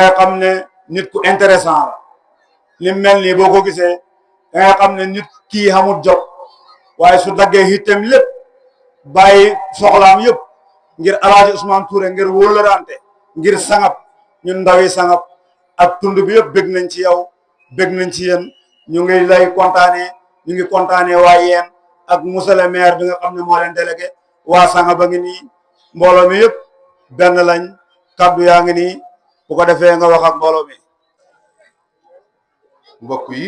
nga xam ne nit ku intéressant la li mel nii boo ko gisee da nga xam ne nit kii xamul jot waaye su daggee hittem lépp bàyyi soxlaam yëpp ngir Alaaji Ousmane Touré ngir wóolarante ngir sangab ñun ndawi sangab ak tund bi yëpp bég nañ ci yow bég nañ ci yéen ñu ngi lay kontaanee ñu ngi kontaanee waa yéen ak monsieur le maire bi nga xam ne moo leen délégué waa sangab a ngi nii mbooloo mi yëpp benn lañ kaddu yaa ngi nii bu ko defee nga wax ak mbooloo mi. mbokk yi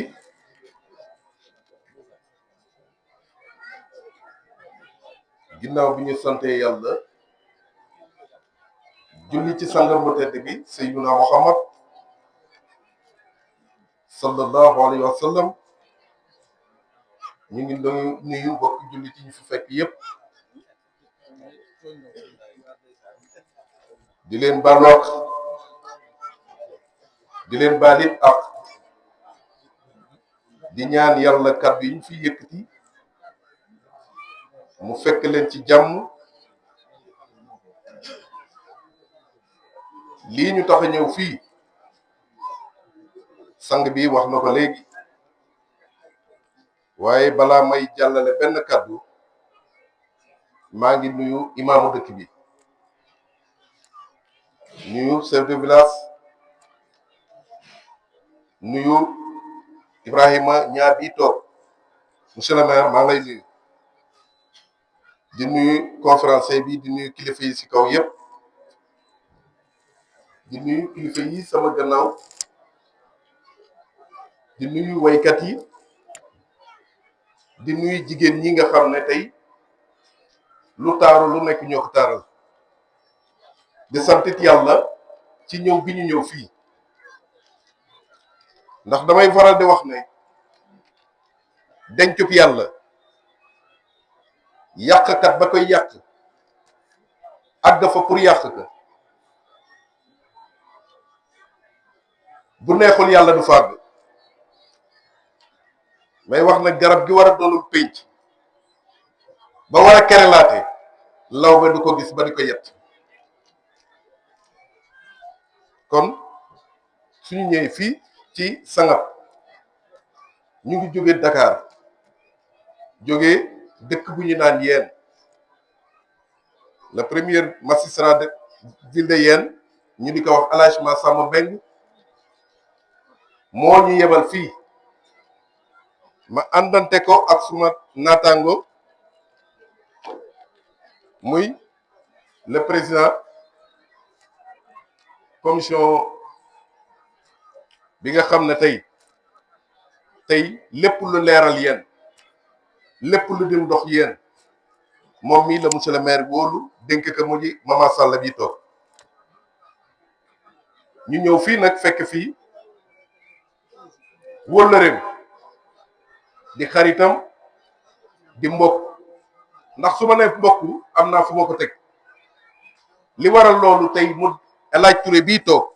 ginnaaw bi ñu sante yàlla julli ci sangam bu tedd bi Seydina Muhammad sallallahu alayhi wa sallam ñu ngi doon nuyu mbokk julli ci ñu fi fekk yépp di leen balook di leen baalit ak di ñaan yàlla kàddu yi ñu fi yëkkati mu fekk leen ci jàmm lii ñu tax a ñëw fii sang bi wax na ko léegi waaye balaa may jàllale benn kàddu maa ngi nuyu imaamu dëkk bi nuyu chef de village nuyu Ibrahima ñaar bi toog monsieur le maire maa ngi lay nuyu di nuyu conférencier bi di nuyu kilifa yi ci kaw yépp di nuyu kilifa yi sama gannaaw di nuyu waykat yi di nuyu jigéen ñi nga xam ne tey lu taaru lu nekk ñoo ko taaral di santit yàlla ci ñëw bi ñu ñëw fii ndax damay faral di wax ne dencub yàlla yàqkat ba koy yàq àgg fa pour yàq ka bu neexul yàlla du fàgg may wax na garab gi war a doonul pénc ba war a kerelaate law ba du ko gis ba di ko yett kon suñu ñëwee fii ci sangab ñu ngi jóge Dakar jóge dëkk bu ñu naan Yène le premier magistrat de ville de Yène ñu di ko wax Alaaji Massamba Mbeng moo ñu yebal fii ma àndante ko ak suma naataango muy le président commission bi nga xam ne tey lépp lu leeral Yène lépp lu dim dox Yène moom mii la monsieur le maire wóolu dénk ko mu ji Mama Sall bi toog ñu ñëw fii nag fekk fii wóllëreem di xaritam di mbokk ndax su ma nee mbokk am naa fu ma ko teg li waral loolu tey mu El Hadj Touré bii toog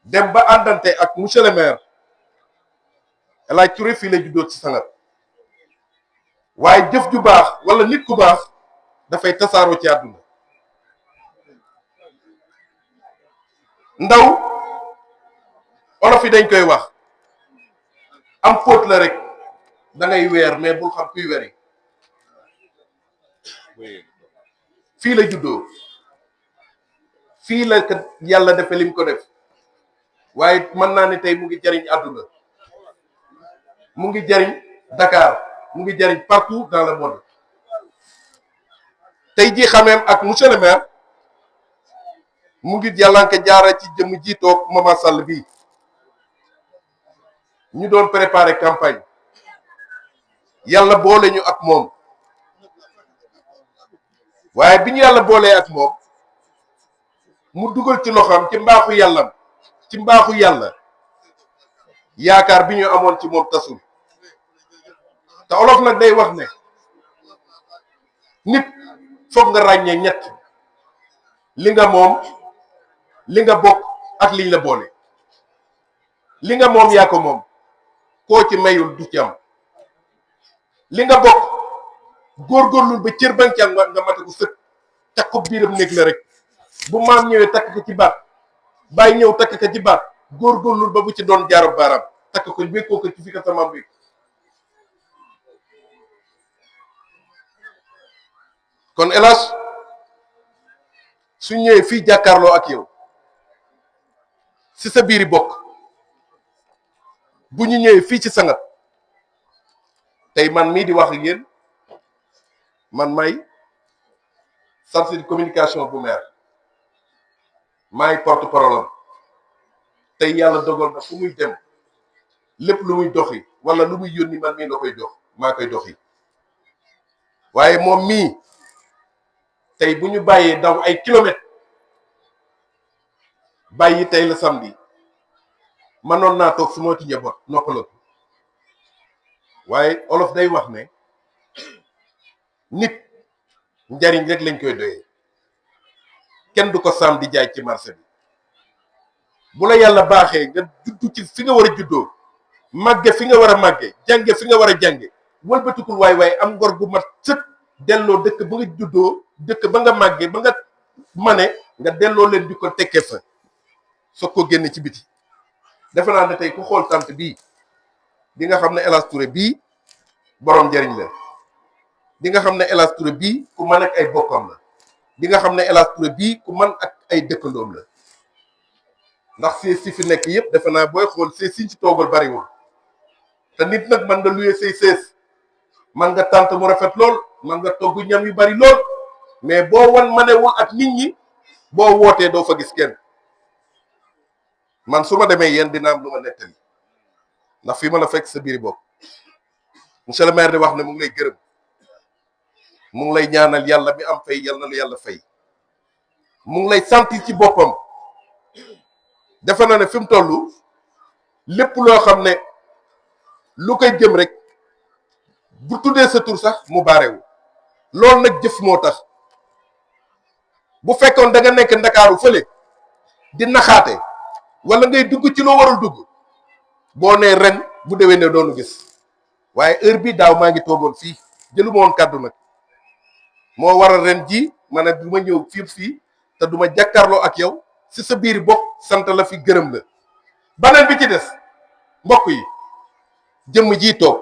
dem ba àndante ak monsieur le maire El Hadj Touré fii la juddoo ci Sangat waaye jëf ju baax wala nit ku baax dafay tasaaroo ci àdduna ndaw olof yi dañ koy wax am fóot la rek da ngay weer mais bul xam kuy weri fii la juddoo fii la kat yàlla defe lim ko def waaye mën naa ne tey mu ngi jariñ àdduna mu ngi jariñ Dakar mu ngi jariñ partout dans le monde tey jii xameem ak monsieur le maire mu ngi yàllanke jaara ci jëmm ji toog Mama Sall bii ñu doon préparer campagne yàlla boole ñu ak moom waaye bi ñu yàlla boolee ak moom mu dugal ci loxoom ci mbaaxu yàllam ci mbaaxu yàlla yaakaar bi ñu amoon ci moom tasul te olof nag day wax ne nit foog nga ràññee ñett li nga moom li nga bokk ak liñ la boole li nga moom yaa ko moom koo ci mayul du ci am li nga bokk góorgóorlu ba cër bañ ci am nga mate ko sëkk takk ko biiram néeg la rek bu maam ñëwee takk ko ci baat bàyyi ñëw takk ko ci baat góorgóorlul ba bu ci doon jaaro baaraam takk ko wékkoo ko ci fi ko sama bi. kon El Hadj su ñëwee fii jàkkaarloo ak yow si sa biiri bokk bu ñu ñëwee fii ci sangat tey man mii di wax ak yéen man may chargé de communication bu maire maay porte-parole am tey yàlla dogal na fu muy dem lépp lu muy doxi wala lu muy yónni man mii la koy jox maa koy doxi waaye moom mii tey bu ñu bàyyee daw ay kilomètres bàyyi tey la samedi mënoon naa toog su ma ci njaboot noppaloo waaye olof day wax ne nit njariñ rek lañ koy doyee kenn du ko saam di jaay ci marché bi bu la yàlla baaxee nga juddu ci fi nga war a juddoo màgge fi nga war a màgge jànge fi nga war a jànge wëlbatikul waaye am ngor gu mat sëkk delloo dëkk ba nga juddoo dëkk ba nga màgge ba nga mane nga delloo leen di ko tekkee fa soog ko génne ci biti defe naa ne tey ku xool tant bii di nga xam ne El Hadj Touré bii borom njëriñ la di nga xam ne El Hadj Touré bii ku mën ak ay bokkam la di nga xam ne El Hadj Touré bii ku mën ak ay dëkkandoom la ndax si fi nekk yëpp defe naa booy xool siñ ci toogal bariwul te nit nag mën nga luye say sees man nga tànt mu rafet lool man nga togg ñam yu bari lool mais boo wan manewul ak nit ñi boo wootee doo fa gis kenn man su ma demee yéen dina am lu ma nettali ndax fii ma la fekk sa biiri bopp monsieur le maire di wax ne mu ngi lay gërëm mu ngi lay ñaanal yàlla mi am fay yal na lu yàlla fay mu ngi lay sentir ci boppam defe na ne fi mu toll lépp loo xam ne lu koy jëm rek bu tuddee sa tur sax mu baarewu loolu nag jëf moo tax bu fekkoon da nga nekk ndakaaru fële di naxaate wala ngay dugg ci loo warul dugg boo nee ren bu déwee ne doonu gis waaye heure bi daaw maa ngi toogoon fii jëlu ma woon kàddu nag moo waral ren ji ma ne du ma ñëw fii te du ma jàkkaarloo ak yow si sa biir bopp sant la fi gërëm la baneen bi ci des mbokk yi jëmm ji toog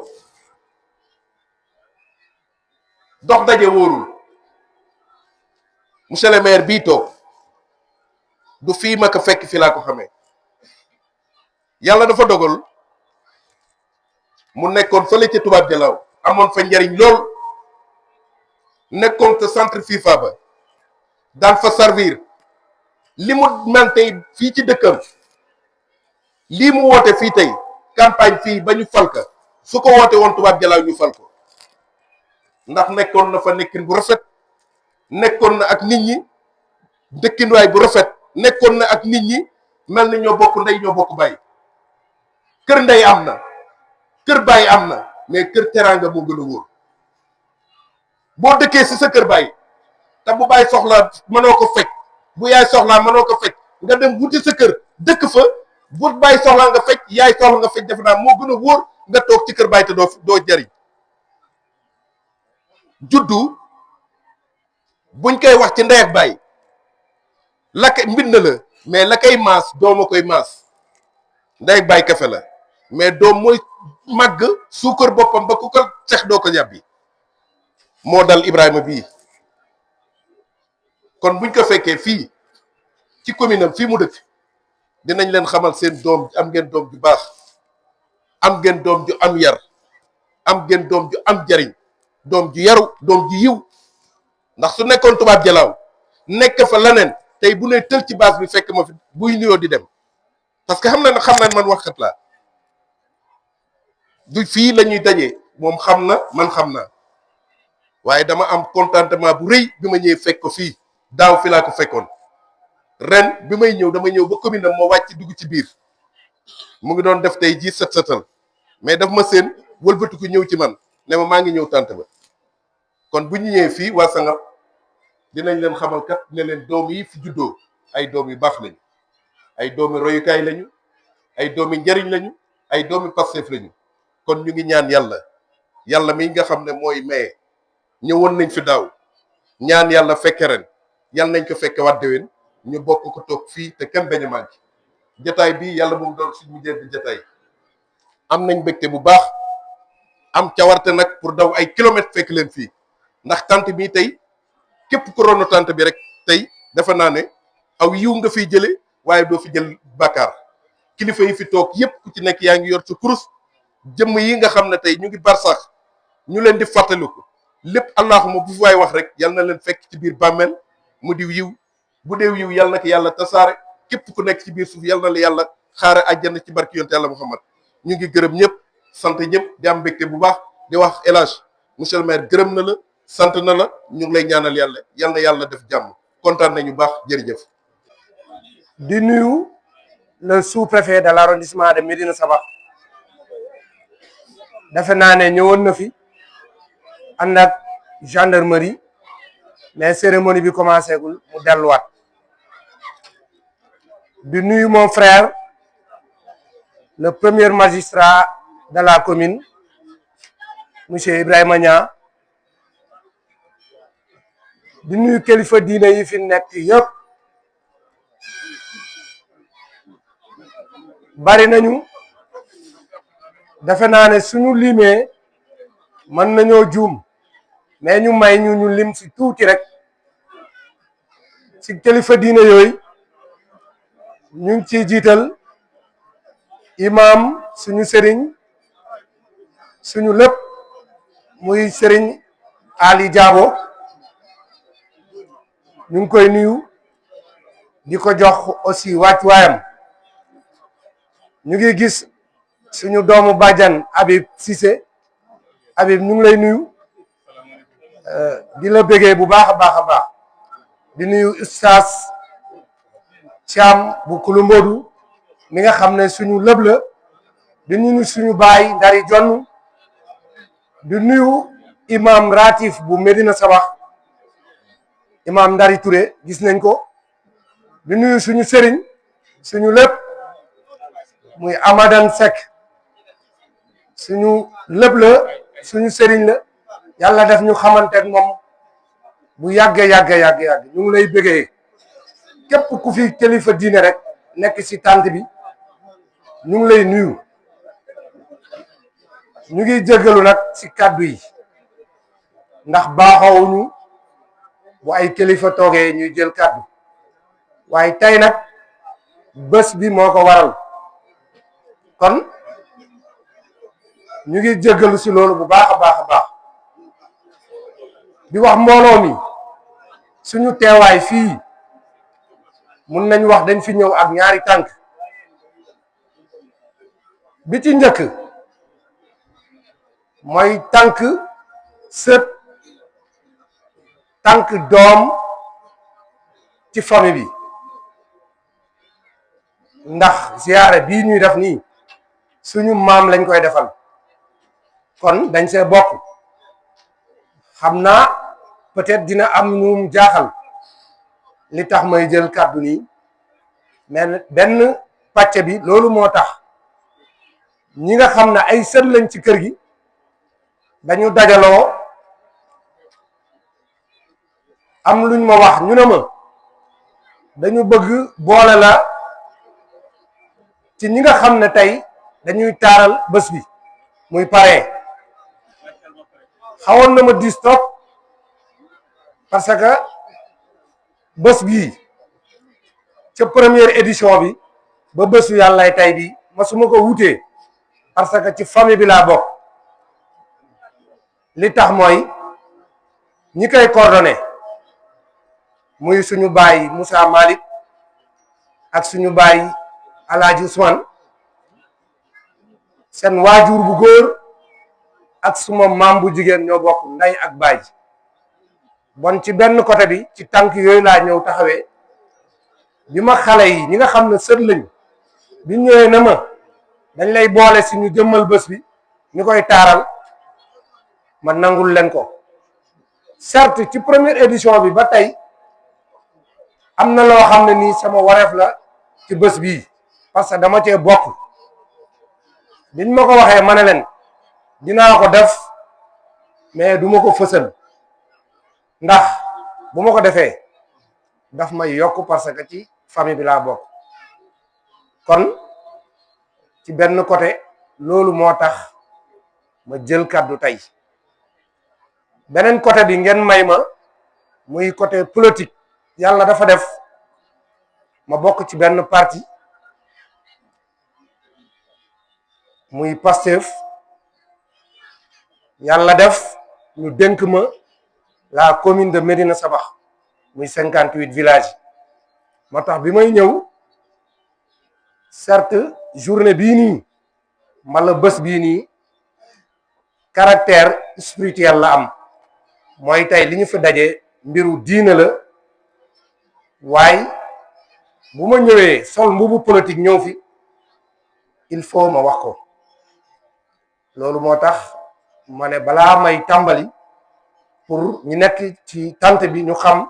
dox daje wóorul monsieur le maire bii toog du fii ma ko fekk fi laa ko xamee yàlla dafa dogal mu nekkoon fële ca tubaab jalaaw amoon fa njariñ lool nekkoon te centre FIFA ba daan fa servir li mu mel tey fii ci dëkkam lii mu woote fii tey campagne fii ba ñu fal ka su ko woote woon tubaab jalaaw ñu fal ko ndax nekkoon na fa nekkin bu rafet nekkoon na ak nit ñi dëkkinwaay bu rafet nekkoon na ak nit ñi mel ni ñoo bokk ndey ñoo bokk baay kër ndey am na kër baay am na mais kër teraanga moo gën a wóor boo dëkkee si sa kër baay te bu baay soxla mënoo ko fekk bu yaay soxlaa mënoo ko fekk nga dem wuti sa kër dëkk fa bu baay soxlaa nga fekk yaay soxla nga fekk defe naa moo gën a wóor nga toog ci kër baay te doo jariñ juddu buñ koy wax ci ndey ak baay la kay mbind la mais la koy maas dooma koy maas ndey ak baay kafe la mais doom mooy màgg suukar boppam ba ku ko sex doo ko yàbbi moo dal Ibrahima bii kon buñ ko fekkee fii ci commune am fii mu dëkk dinañ leen xamal seen doom am ngeen doom ju baax am ngeen doom ju am yar am ngeen doom ju am jariñ doom ju yaru doom ju yiw ndax su nekkoon tubaab jalaaw nekk fa leneen tey bu ne tël ci base bi fekk ma fi buy nuyoo di dem parce que xam na man waxkat laa du fii la ñuy dajee moom xam na man xam naa waaye dama am contentement bu rëy bi ma ñëwee fekk ko fii daaw fi laa ko fekkoon ren bi may ñëw dama ñëw ba commune am moo wàcc dugg ci biir mu ngi doon def tey jii set-setal mais daf ma seen wëlbatiku ñëw ci man ne ma maa ngi ñëw tànt ba kon bu ñu ñëwee fii waa Sangat dinañ leen xamal kat ne leen doom yi fi juddoo ay doom yu baax lañu ay doomi royukaay lañu ay doomi njariñ lañu ay doomi Pastef lañu kon ñu ngi ñaan yàlla mi nga xam ne mooy maye ñëwoon nañ fi daaw ñaan yàlla fekke ren yàlla nañ ko fekke waat déwén ñu bokk ko toog fii te kenn bañ a manqué jataay bi yàlla bu mu doon suñu mujjee jataay am nañ mbégte bu baax am cawarte nag pour daw ay kilomètres fekk leen fii ndax tant bi tey képp ku rono tant bi rek tey defe naa ne aw yiw nga fiy jële waaye doo fi jël bàkkaar kilifa yi fi toog yépp ku ci nekk yaa ngi yor sa kurus jëmm yi nga xam ne tey ñu ngi barsax ñu leen di fàttaliku lépp allahuma bu fi waay wax rek yal na leen fekk ci biir bàmmeel mu di yiw bu dee yiw yal na ko yàlla tasaare képp ku nekk ci biir suuf yal na la yàlla xaare àjjana ci barki yonte yàlla Muhammad ñu ngi gërëm ñëpp sant ñëpp di am mbégte bu baax di wax El Hadj monsieur le maire gërëm na la sant na la ñu ngi lay ñaanal yàlla yal na yàlla def jàmm kontaan nañu baax jërëjëf. di nuyu le sous-préfet de l'arrondissement de Médina Sabakh defe naa ne ñëwoon na fi ànd ak gendarmerie mais cérémonie bi commencé gul mu delluwaat di nuyu mon frère le premier magistrat de la commune monsieur Ibrahima Niang di nuyu kilifa diine yi fi nekk yëpp bari nañu defe naa ne suñu limee mën nañoo juum mais ñu may ñu lim ci tuuti rek ci kilifa diine yooyu ñu ngi ciy jiital imam suñu sëriñ suñu lépp muy sëriñ Ali Diabo ñu ngi koy nuyu di ko jox aussi wàccuwaayam ñu ngi gis suñu doomu bàjjan Habib Cissé Habib ñu ngi lay nuyu di la bégee bu baax a baax a baax di nuyu Oustaz Thiam bu Kulumboodu mi nga xam ne suñu lëb la di nuyu suñu baay Ndari Jonn di nuyu imam ratif bu Médina Sabakh imam Ndari Touré gis nañ ko di nuyu suñu sëriñ suñu lépp muy Amadan Seck suñu lépp la suñu sëriñ la yàlla def ñu xamante ak moom bu yàgg ñu ngi lay bëggee képp ku fi kilifa diine rek nekk ci tànt bi ñu ngi lay nuyu ñu ngi jéggalu nag ci kàddu yi ndax baaxawuñu bu ay kilifa toogee ñuy jël kàddu waaye tey nag bés bi moo ko waral kon ñu ngi jéggalu ci loolu bu baax a baax di wax mbooloo mi suñu teewaay fii mun nañ wax dañ fi ñëw ak ñaari tànk bi ci njëkk mooy tànk sët tànk doom ci famille bi ndax ziyaare bii ñuy def nii suñu maam lañ koy defal kon dañ see bokk xam naa peut-être dina am ñu jaaxal li tax may jël kàddu nii mais benn pàcc bi loolu moo tax ñi nga xam ne ay sët lañ ci kër gi dañu dajaloo am luñ ma wax ñu ne ma dañu bëgg boole la ci ñi nga xam ne tey dañuy taaral bés bi muy parrain xawoon na ma diis trop parce que bés bii ca première édition bi ba bésu yàllay tey bi masuma ko wutee parce que ci famille bi laa bokk li tax mooy ñi koy coordonné muy suñu baay Moussa Malick ak suñu baay Alaaji Ousmane seen waajur bu góor ak suma maam bu jigéen ñoo bokk ndey ak baay bon ci benn côté bi ci tànk yooyu laa ñëw taxawee bi ma xale yi ñi nga xam ne sët lañu bi ñëwee na ma dañ lay boole si ñu jëmmal bés bi ñu koy taaral ma nangul leen ko certes ci première édition bi ba tey am na loo xam ne nii sama wareef la ci bés bii parce que dama cee bokk biñ ma ko waxee ma ne leen dinaa ko def mais duma ko fësal ndax bu ma ko defee daf may yokk parce que ci famille bi laa bokk kon ci benn côté loolu moo tax ma jël kàddu tey beneen côté bi ngeen may ma muy côté politique yàlla dafa def ma bokk ci benn parti muy Pastef yàlla def ñu dénk ma la commune de Médina Sabakh muy 58 villages moo tax bi may ñëw certes journée bii nii mbala bés bii nii caractère spirituel la am mooy tey li ñu fi daje mbiru diine la waaye bu ma ñëwee sol mbubu politique ñëw fi il faut ma wax ko loolu moo tax ma ne balaa may tàmbali pour ñu nekk ci tànt bi ñu xam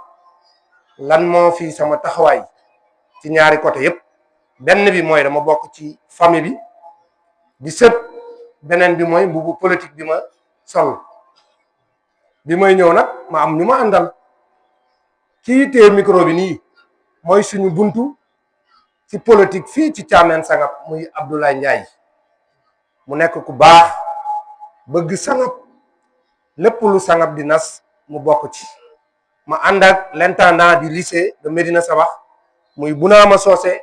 lan moo fi sama taxawaay ci ñaari côté yépp benn bi mooy dama bokk ci famille bi di sët beneen bi mooy mbubu politique bi ma sol bi may ñëw nag ma am ñu ma àndal kii téye micro bi nii mooy suñu buntu ci politique fii ci Thiamène Sangap muy Abdoulaye Ndiaye mu nekk ku baax bëgg Sangap lépp lu Sangap di nas mu bokk ci ma ànd ak l'intendant du lycée de Médina Sabakh muy Bounama Socé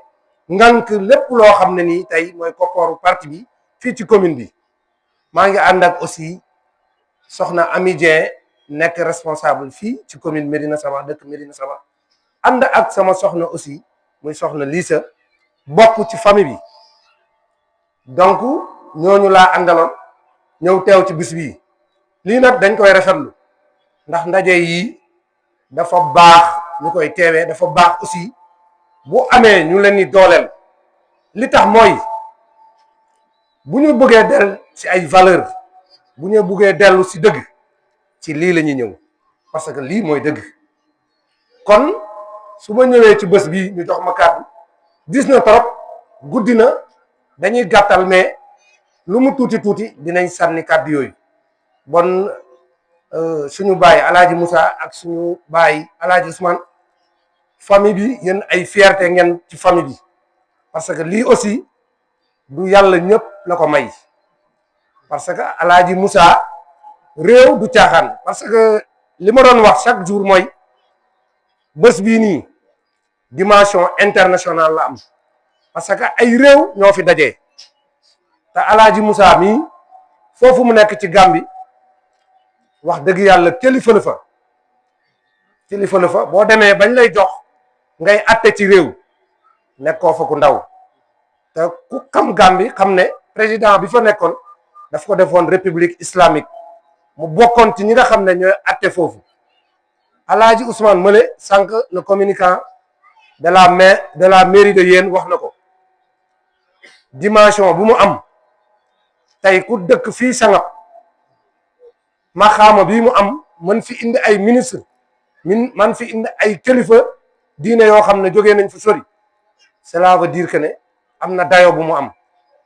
ngank lépp loo xam ne nii tey mooy koppooru parti bi fii ci commune bi maa ngi ànd ak aussi soxna Ami Dieng nekk responsable fii ci commune Médina Sabakh dëkk Médina Sabakh ànd ak sama soxna aussi muy soxna Lissa bokk ci famille bi donc ñooñu laa àndaloon ñëw teew ci bis bii lii nag dañ koy rafetlu ndax ndaje yi dafa baax ñu koy teewee dafa baax aussi bu amee ñu leen di dooleel li tax mooy bu ñu bëggee dellu ci ay valeur bu ñu bëggee dellu ci dëgg ci lii la ñuy ñëw parce que lii mooy dëgg kon su ma ñëwee ci bés bi ñu jox ma kàddu gis na trop guddi na dañuy gàttal mais lu mu tuuti tuuti dinañ sànni kàddu yooyu bon suñu baay Alaaji Moussa ak suñu baay Alaaji Ousmane famille bi yéen ay fierté ngeen ci famille bi parce que lii aussi du yàlla ñëpp la ko may parce que Alaaji Moussa réew du caaxaan parce que li ma doon wax chaque jour mooy bés bii nii dimension internationale la am parce que ay réew ñoo fi dajee te Alaaji Moussa mii foofu mu nekk ci Gambie wax dëgg yàlla kilifa la fa boo demee bañ lay jox ngay atte ci réew nekkoo fa ku ndaw te ku xam Gambie xam ne président bi fa nekkoon daf ko defoon république islamique mu bokkoon ci ñi nga xam ne ñooy atte foofu Alaaji Ousmane Mële sànq le communicant de la mairie de Yène wax na ko dimension bu mu am tey ku dëkk fii Sangap maxaama bii mu am man fi indi ay ministre man fi indi ay kilifa diine yoo xam ne jógee nañ fa sori cela veut dire que ne am na dayo bu mu am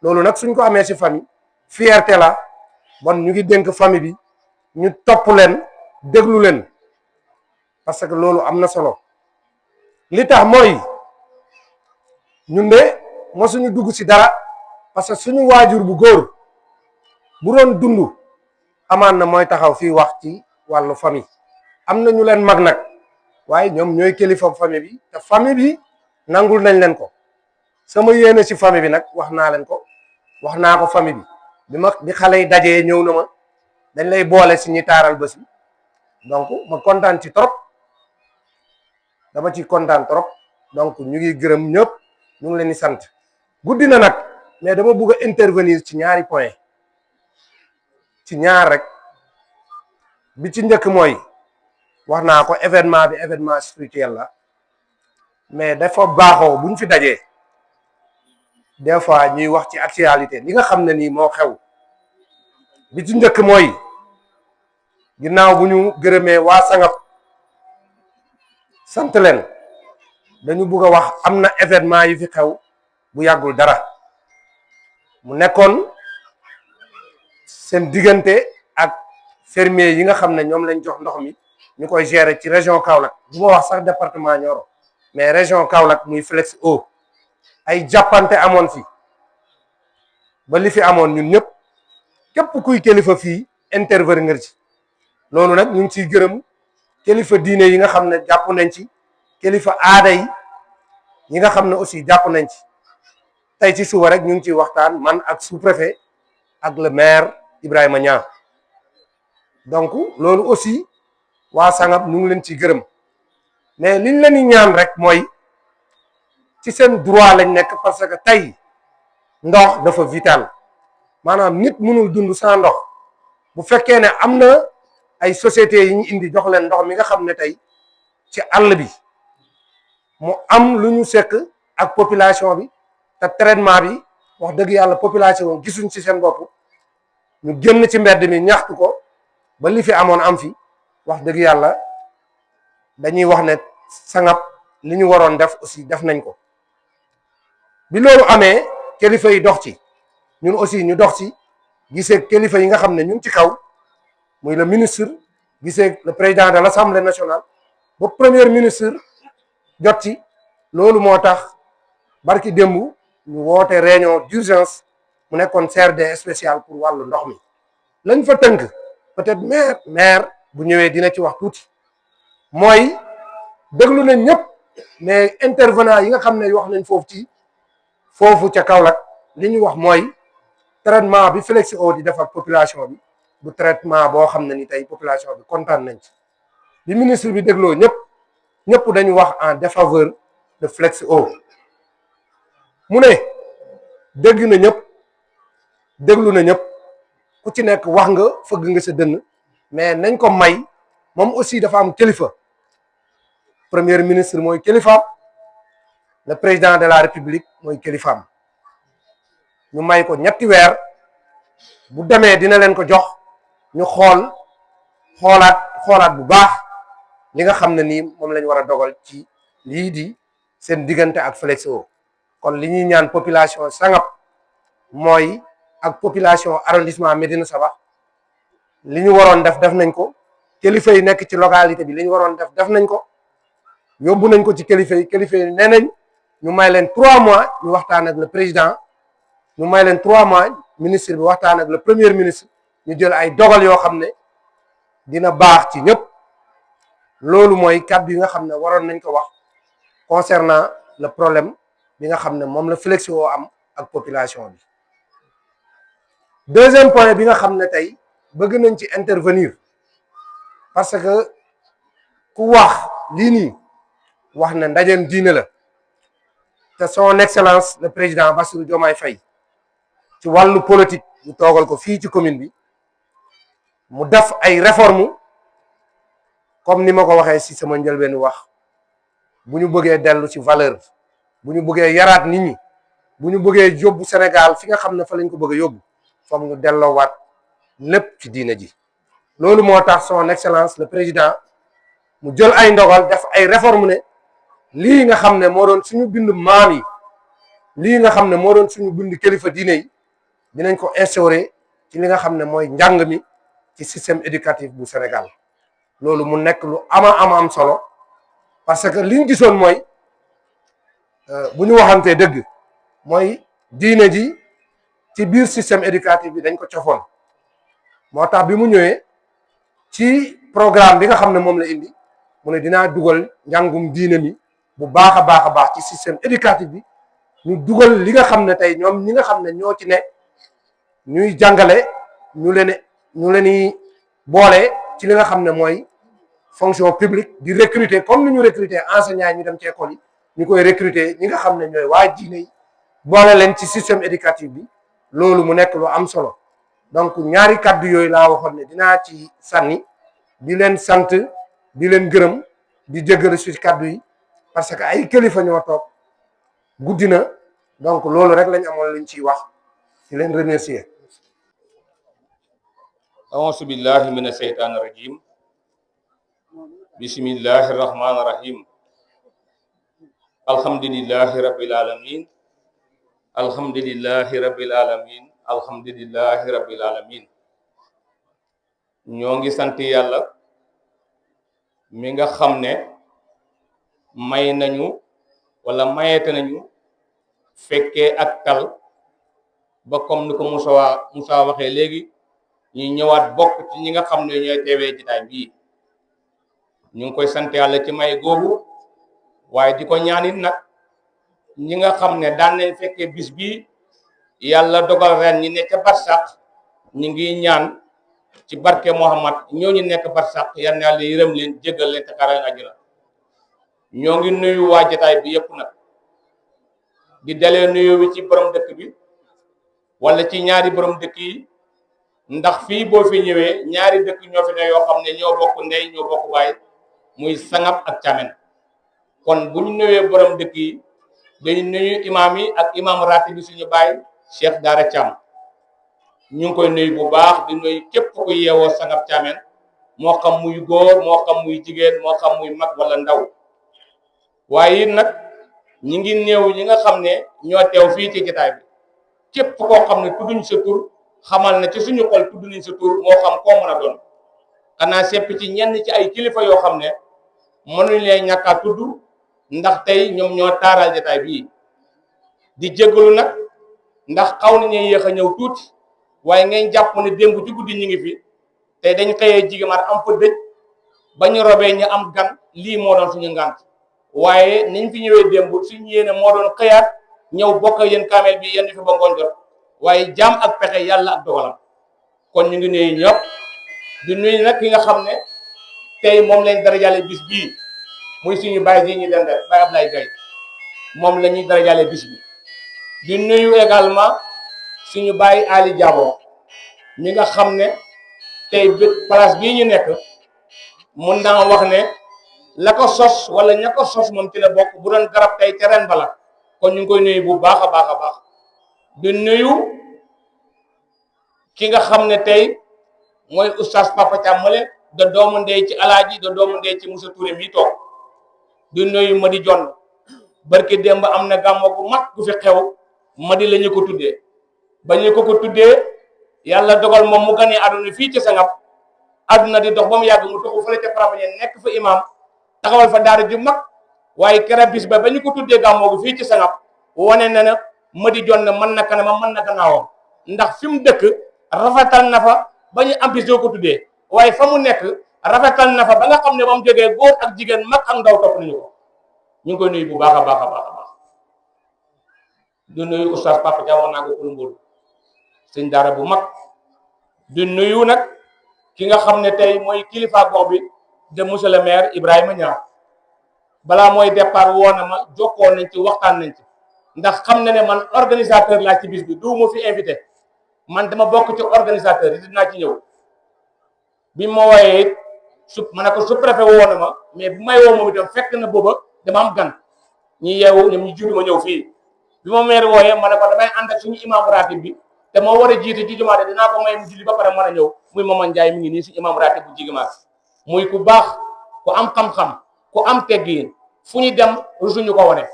loolu nag suñ ko amee ci famille fierté la bon ñu ngi dénk famille bi ñu topp leen déglu leen parce que loolu am na solo li tax mooy ñun de mosuñu dugg ci dara parce que suñu waajur bu góor bu doon dund amaan na mooy taxaw fii wax ci wàllu famille am na ñu leen mag nag waaye ñoom ñooy kilifa famille bi te famille bi nangul nañ leen ko sama yéene ci famille bi nag wax naa leen ko wax naa ko famille bi bi xale yi dajee ñëw na ma dañ lay boole ci ñi taaral bés bi donc ma kontaan ci trop dama ci kontaan trop donc ñu ngi gërëm ñëpp ñu ngi leen di sant guddi na nag mais dama bëgg a intervenir ci ñaari point ci ñaar rek bi ci njëkk mooy wax naa ko événement bi événement spirituel la mais dafa baaxoo buñ fi dajee des fois ñuy wax ci actualité li nga xam ne nii moo xew bi ci njëkk mooy ginnaaw bu ñu gërëmee waa Sangap sant leen dañu bëgg a wax am na événement yu fi xew bu yàggul dara mu nekkoon seen diggante ak fermier yi nga xam ne ñoom lañ jox ndox mi ñu koy gérer ci région Kaolack bu ma wax sax département Nioro mais région Kaolack muy Flex Eau ay jàppante amoon fi ba li fi amoon ñun ñëpp képp kuy kilifa fii intervenir nga ci loolu nag ñu ngi ciy gërëm kilifa diine yi nga xam ne jàpp nañ ci kilifa aada yi nga xam ne aussi jàpp nañ ci tey ci suba rek ñu ngi ciy waxtaan man ak sous-préfet ak le maire Ibrahima Niang donc loolu aussi waa Sangab ñu ngi leen ciy gërëm mais liñ leen di ñaan rek mooy ci seen droit lañ nekk parce que tey ndox dafa vital maanaam nit mënul dund sans ndox bu fekkee ne am na ay sociétés yi ñu indi jox leen ndox mi nga xam ne tey ci àll bi mu am lu ñu sekk ak population bi te traitement bi wax dëgg yàlla population gisuñ ci seen bopp ñu génn ci mbedd mi ñaxtu ko ba li fi amoon am fi wax dëgg yàlla dañuy wax ne Sangab li ñu waroon def aussi def nañ ko bi loolu amee kilifa yi dox ci ñun aussi ñu dox ci gisee kilifa yi nga xam ne ñu ngi ci kaw muy le ministre gisee le président de l'Assemblée nationale ba premier ministre jot ci loolu moo tax barki démb ñu woote réunion d'urgence mu nekkoon CRD spécial pour wàllu ndox mi lañ fa tënk peut-être maire bu ñëwee dina ci wax tuuti mooy déglu nañ ñëpp mais intervenant yi nga xam ne wax nañ foofu ca Kaolack li ñu wax mooy traitement bi Flexio di def ak population bi du traitement boo xam ne ni tey population bi kontaan nañ ci bi ministre bi dégloo ñëpp dañu wax en défaveur de Flexio mu ne dégg na ñëpp déglu na ñëpp ku ci nekk wax nga fëgg nga sa dënn mais nañ ko may moom aussi dafa am kilifa premier ministre mooy kilifaam le président de la république mooy kilifaam ñu may ko ñetti weer bu demee dina leen ko jox ñu xoolaat bu baax li nga xam ne nii moom lañ war a dogal ci lii di seen diggante ak Flexio kon li ñuy ñaan population Sangab mooy ak population arrondissement Médina Sabakh li ñu waroon def nañ ko kilifa yi nekk ci localité bi li ñu waroon def nañ ko yóbbu nañ ko ci kilifa yi nee nañ ñu may leen 3 mois ñu waxtaan ak le président ñu may leen 3 mois ministre bi waxtaan ak le premier ministre ñu jël ay dogal yoo xam ne dina baax ci ñëpp loolu mooy kàddu yi nga xam ne waroon nañ ko wax concernant le problème bi nga xam ne moom la Flexio am ak population bi. deuxième point bi nga xam ne tey bëgg nañ ci intervenir parce que ku wax lii nii wax ne ndajeem diine la te son excellence le président Bassirou Diomaye Faye ci wàllu politique ñu toogal ko fii ci commune bi mu def ay réformes comme ni ma ko waxee ci sama njëlbeenu wax bu ñu bëggee dellu ci valeur bu ñu bëggee yaraat nit ñi bu ñu bëggee yóbbu Sénégal fi nga xam ne fa lañ ko bëgg a yóbbu foog ñu delloowaat lépp ci diina ji loolu moo tax son excellence le président mu jël ay ndogal def ay réformes ne lii nga xam ne moo doon suñu bind maam yi lii nga xam ne moo doon suñu bind kilifa diine yi dinañ ko instaurer ci li nga xam ne mooy njàng mi ci système éducatif bu Sénégal loolu mu nekk lu am solo parce que liñ gisoon mooy bu ñu waxantee dëgg mooy diine ji ci biir système éducatif bi dañ ko cofoon moo tax bi mu ñëwee ci programme bi nga xam ne moom la indi mu ne dinaa dugal njàngum diine mi bu baax a baax ci système éducatif bi ñu dugal li nga xam ne tey ñoom ñi nga xam ne ñoo ci ne ñuy jàngale ñu leen boole ci li nga xam ne mooy fonction publique di recruter comme ni ñu recruter enseignants yi ñu dem ci école yi ñu koy recruter ñi nga xam ne ñooy waa diine yi boole leen ci système éducatif bi loolu mu nekk lu am solo donc ñaari kàddu yooyu laa waxoon ne dinaa ci sànni di leen sant di leen gërëm di jéggalu ci kàddu yi parce que ay kilifa ñoo toog guddi na donc loolu rek lañ amoon luñ ciy wax di leen remercier. auzu billahi mina sheytaani rajim bismillahi rahmaani rahim alhamdulillahi rabbil alamin alhamdulillahi rabbil alamin alhamdulillahi rabbil alamin ñoo ngi sant yàlla mi nga xam ne may nañu wala mayete nañu fekkee ak tal ba comme ni ko Moussa waxee léegi ñu ñëwaat bokk ci ñi nga xam ne ñooy teewee jotaay bii ñu ngi koy sant yàlla ci may googu waaye di ko ñaanit nag ñi nga xam ne daan nañ fekkee bis bii yàlla dogal ren ñi ne ca barsàq ñi ngi ñaan ci barke Muhammad ñooñu nekk barsàq yal na yàlla yërëm leen jéggal leen te xaaral àjjana ñoo ngi nuyu waa jotaay bi yépp nag di dalee nuyu bi ci borom dëkk bi wala ci ñaari borom dëkk yi ndax fii boo fi ñëwee ñaari dëkk ñoo fi ne yoo xam ne ñoo bokk ndey ñoo bokk baay muy Sangam ak Thiamène kon bu ñu nuyee borom dëkk yi dañu nuyu imaam yi ak imaam ratib bi suñu baay Cheikh Daara Thiam ñu ngi koy nuyu bu baax di nuyu képp ku yeewoo Sangam Thiamène moo xam muy góor moo xam muy jigéen moo xam muy mag wala ndaw waaye it nag ñi ngi néew ñi nga xam ne ñoo teew fii ci jotaay bi képp koo xam ne tudduñ sa tur xamal na ci suñu xol tudd nañ sa tur moo xam koo mën a doon xanaa sepp ci ñenn ci ay kilifa yoo xam ne mënuñ leen ñàkk a tudd ndax tey ñoom ñoo taaral jotaay bii di jégalu nag ndax xaw nañu yéex a ñëw tuuti waaye ngeen jàpp ne démb ci guddi ñu ngi fi tey dañ xëyee jigéemaat am fa dëj ba ñu robee ñu am gan lii moo doon suñu ngànt waaye niñ fi ñëwee démb suñu yéene moo doon xëyaat ñëw bokk yéen kaamel bi yenn fi ba ngoon jot waaye jaam ak pexe yàlla ak dogalam kon ñu ngi nuyu ñëpp di nuyu nag ki nga xam ne tey moom lañ darajale bis bii muy suñu baay yi ñu dende Baay Ablaye Gaye moom la ñuy darajale bis bi di nuyu également suñu baay Ali Diabo mi nga xam ne tey place bii ñu nekk mun naa wax ne la ko sos wala ña ko sos moom ci la bokk bu doon garab tey te ren bala kon ñu ngi koy nuyu bu baax a baax a baax di nuyu ki nga xam ne tey mooy oustaz Papa Thiam male da doomu ndey ci alaaji da doomu ndey ci Moussa Touré mi toog di nuyu Madi Jonn barki démb am na gàmmo gu mag gu fi xew Madi la ñu ko tuddee ba ñu ko tuddee yàlla dogal moom mu ganee àdduna fii ci Sangam àdduna di dox ba mu yàgg mu toxu fële ca Farafeñe nekk fa imam taxawal fa daara ju mag waaye kera bis ba ñu ko tuddee gàmmo gu fii ci Sangam wane na ne Madi Jonn mën na kanamam mën na gannaawam ndax fi mu dëkk rafetal na fa ba ñu am bis doo ko tuddee waaye fa mu nekk rafetal na fa ba nga xam ne ba mu jógee góor ak jigéen mag ak ndaw topp nañu ko ñu ngi koy nuyu bu baax a baax a baax a baax di nuyu oustaz Papa Thiam wax naa ko Kouloumboul sëñ daara bu mag di nuyu nag ki nga xam ne tey mooy kilifa gox bi de monsieur le maire Ibrahima Niang balaa mooy départ woo na ma jokkoo nañ ci waxtaan nañ ci ndax xam na ne man organisateur laa ci bis bi du ma fi invité man dama bokk ci organisateur yi dinaa ci ñëw bi ma wooyee it ma ne ko su préfet woo na ma mais bu may woo moom itam fekk na booba dama am gan ñi yeewu ñoom ñu jiitu ma ñëw fii bi ma maire wooyee ma ne ko damay ànd ak suñu imam ratib bi te moo war a jiite ci jumaa dinaa ko may mu julli ba pare mën a ñëw muy Maman Ndiaye mi ngi nii si imam ratib bu jigimaat muy ku baax ku am xam-xam ku am teggin fu ñu dem rusuñu ko wane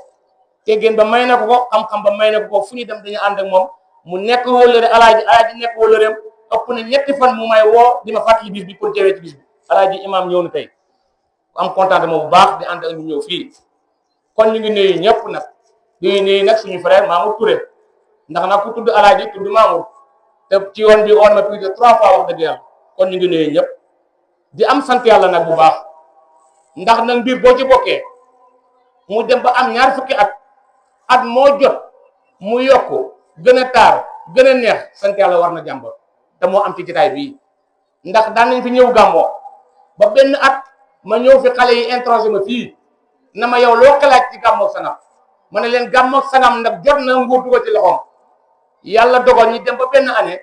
teggin ba may na ko xam-xam ba may na ko fu ñu dem dañu ànd ak moom mu nekk wóllëre alaaji nekk wóllëreem ëpp na ñetti fan mu may woo di ma fàttali bis bi pour teewee ci bis bi alaaji imam ñëw na tey am contentement bu baax di ànd ak ñu ñëw fii kon ñu ngi nuyu ñëpp nag di nuyu nag suñu frère Mamour Touré ndax nag ku tudd alaaji tudd Mamour te ci yoon bi on ma plus de 3 fois wax dëgg yàlla kon ñu ngi nuyu ñëpp di am sant yàlla nag bu baax ndax nag mbir boo ci bokkee mu dem ba am ñaar fukki at moo jot mu yokk gën a taar gën a neex sant yàlla war na jàmbar te moo am ci jotaay bii ndax daan nañ fi ñëw gàmmoo ba benn at ma ñëw fi xale yi introsé ma fii na ma yow loo xalaat ci gàmmoog Sangam ma ne leen gàmmoog Sangam nag jot na nguur dugal ci loxoom yàlla dogal ñi dem ba benn année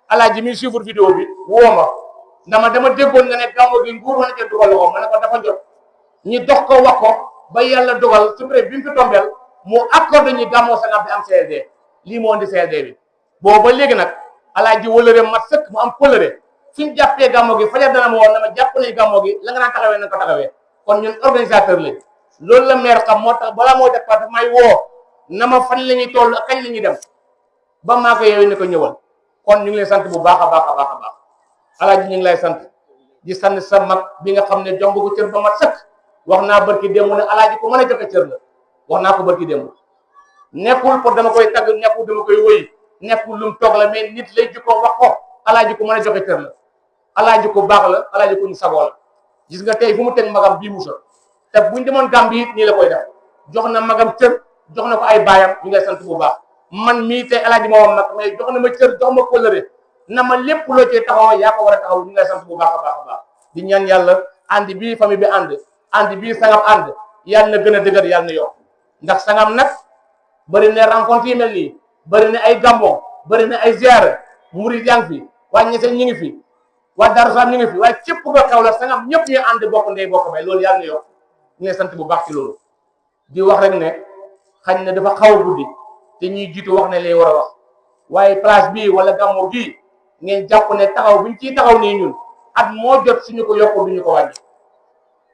alaaji mi suivre vidéo bi woo ma dama déggoon nga ne gàmmoo gi nguur wana cee dugal loxoom ma ne ko dafa jot ñi dox ko wax ko ba yàlla dogal su pré bi mu fi tombeel mu accordé ñi gàmmoog Sangam bi am CRD lii moo indi CRD bi boobu ba léegi nag alaaji wëlëre mat sëkk mu am kóllëre suñ jàppee gàmmoo gi fajar dana ma woon na ma jàpp nañu gàmmoo gi la nga daan taxawee na ko taxawee kon ñun organisateur lañ loolu la maire xam moo tax balaa moo def daf may woo na ma fan la ñuy toll ak kañ la ñuy dem ba maa ko yooyu ne ko ñëwal kon ñu ngi lay sant bu baax a baax a baax a baax alaaji ñu ngi lay sant di sant sa mag bi nga xam ne jomb ko cër ba mat sëkk wax naa barki démb ne alaaji ko mën a joxe cër la wax naa ko barki démb nekkul pour dama koy tagg, nekkul dama koy wëy, nekkul lu mu toog la, mais nit lay jikko wax ko alaaji ko mën a joxe cër la, alaaji ko baax la, alaaji ko ñu sagoo la. gis nga tey fu mu teg magam bii Moussa te buñ demoon Gambie it nii la koy def, jox na magam cër, jox na ko ay baayam, ñu ngay sant bu baax. man mii tey alaaji ma woon nag mais jox na ma cër, jox ma kóllëre na ma lépp loo cee taxaw yaa ko war a taxaw, ñu ngay sant bu baax a baax a baax. di ñaan yàlla ànd bii famille bi ànd bii sangam ànd yàlla na gën a dëgër, yàlla na yokk. ndax sangam nag bëri na rencontre yi mel nii, bëri na ay gambon, bëri na ay ziara, murid yaa ngi fi, waa ñeseen ñi ngi fi, waa Darou Salaam ñu ngi fi, waaye képp ko xew la sangam ñëpp ñuy ànd bokk ndey bokk bay, loolu yàlla na yokk. ñu ngi sant bu baax ci loolu. di wax rek ne xañ na dafa xaw a guddi te ñuy jiitu wax ne lay war a wax, waaye place bii wala gàmmo bii ngeen jàpp ne taxaw buñ ciy taxaw nii ñun at moo jot suñu ko yokku duñu ko wàññi.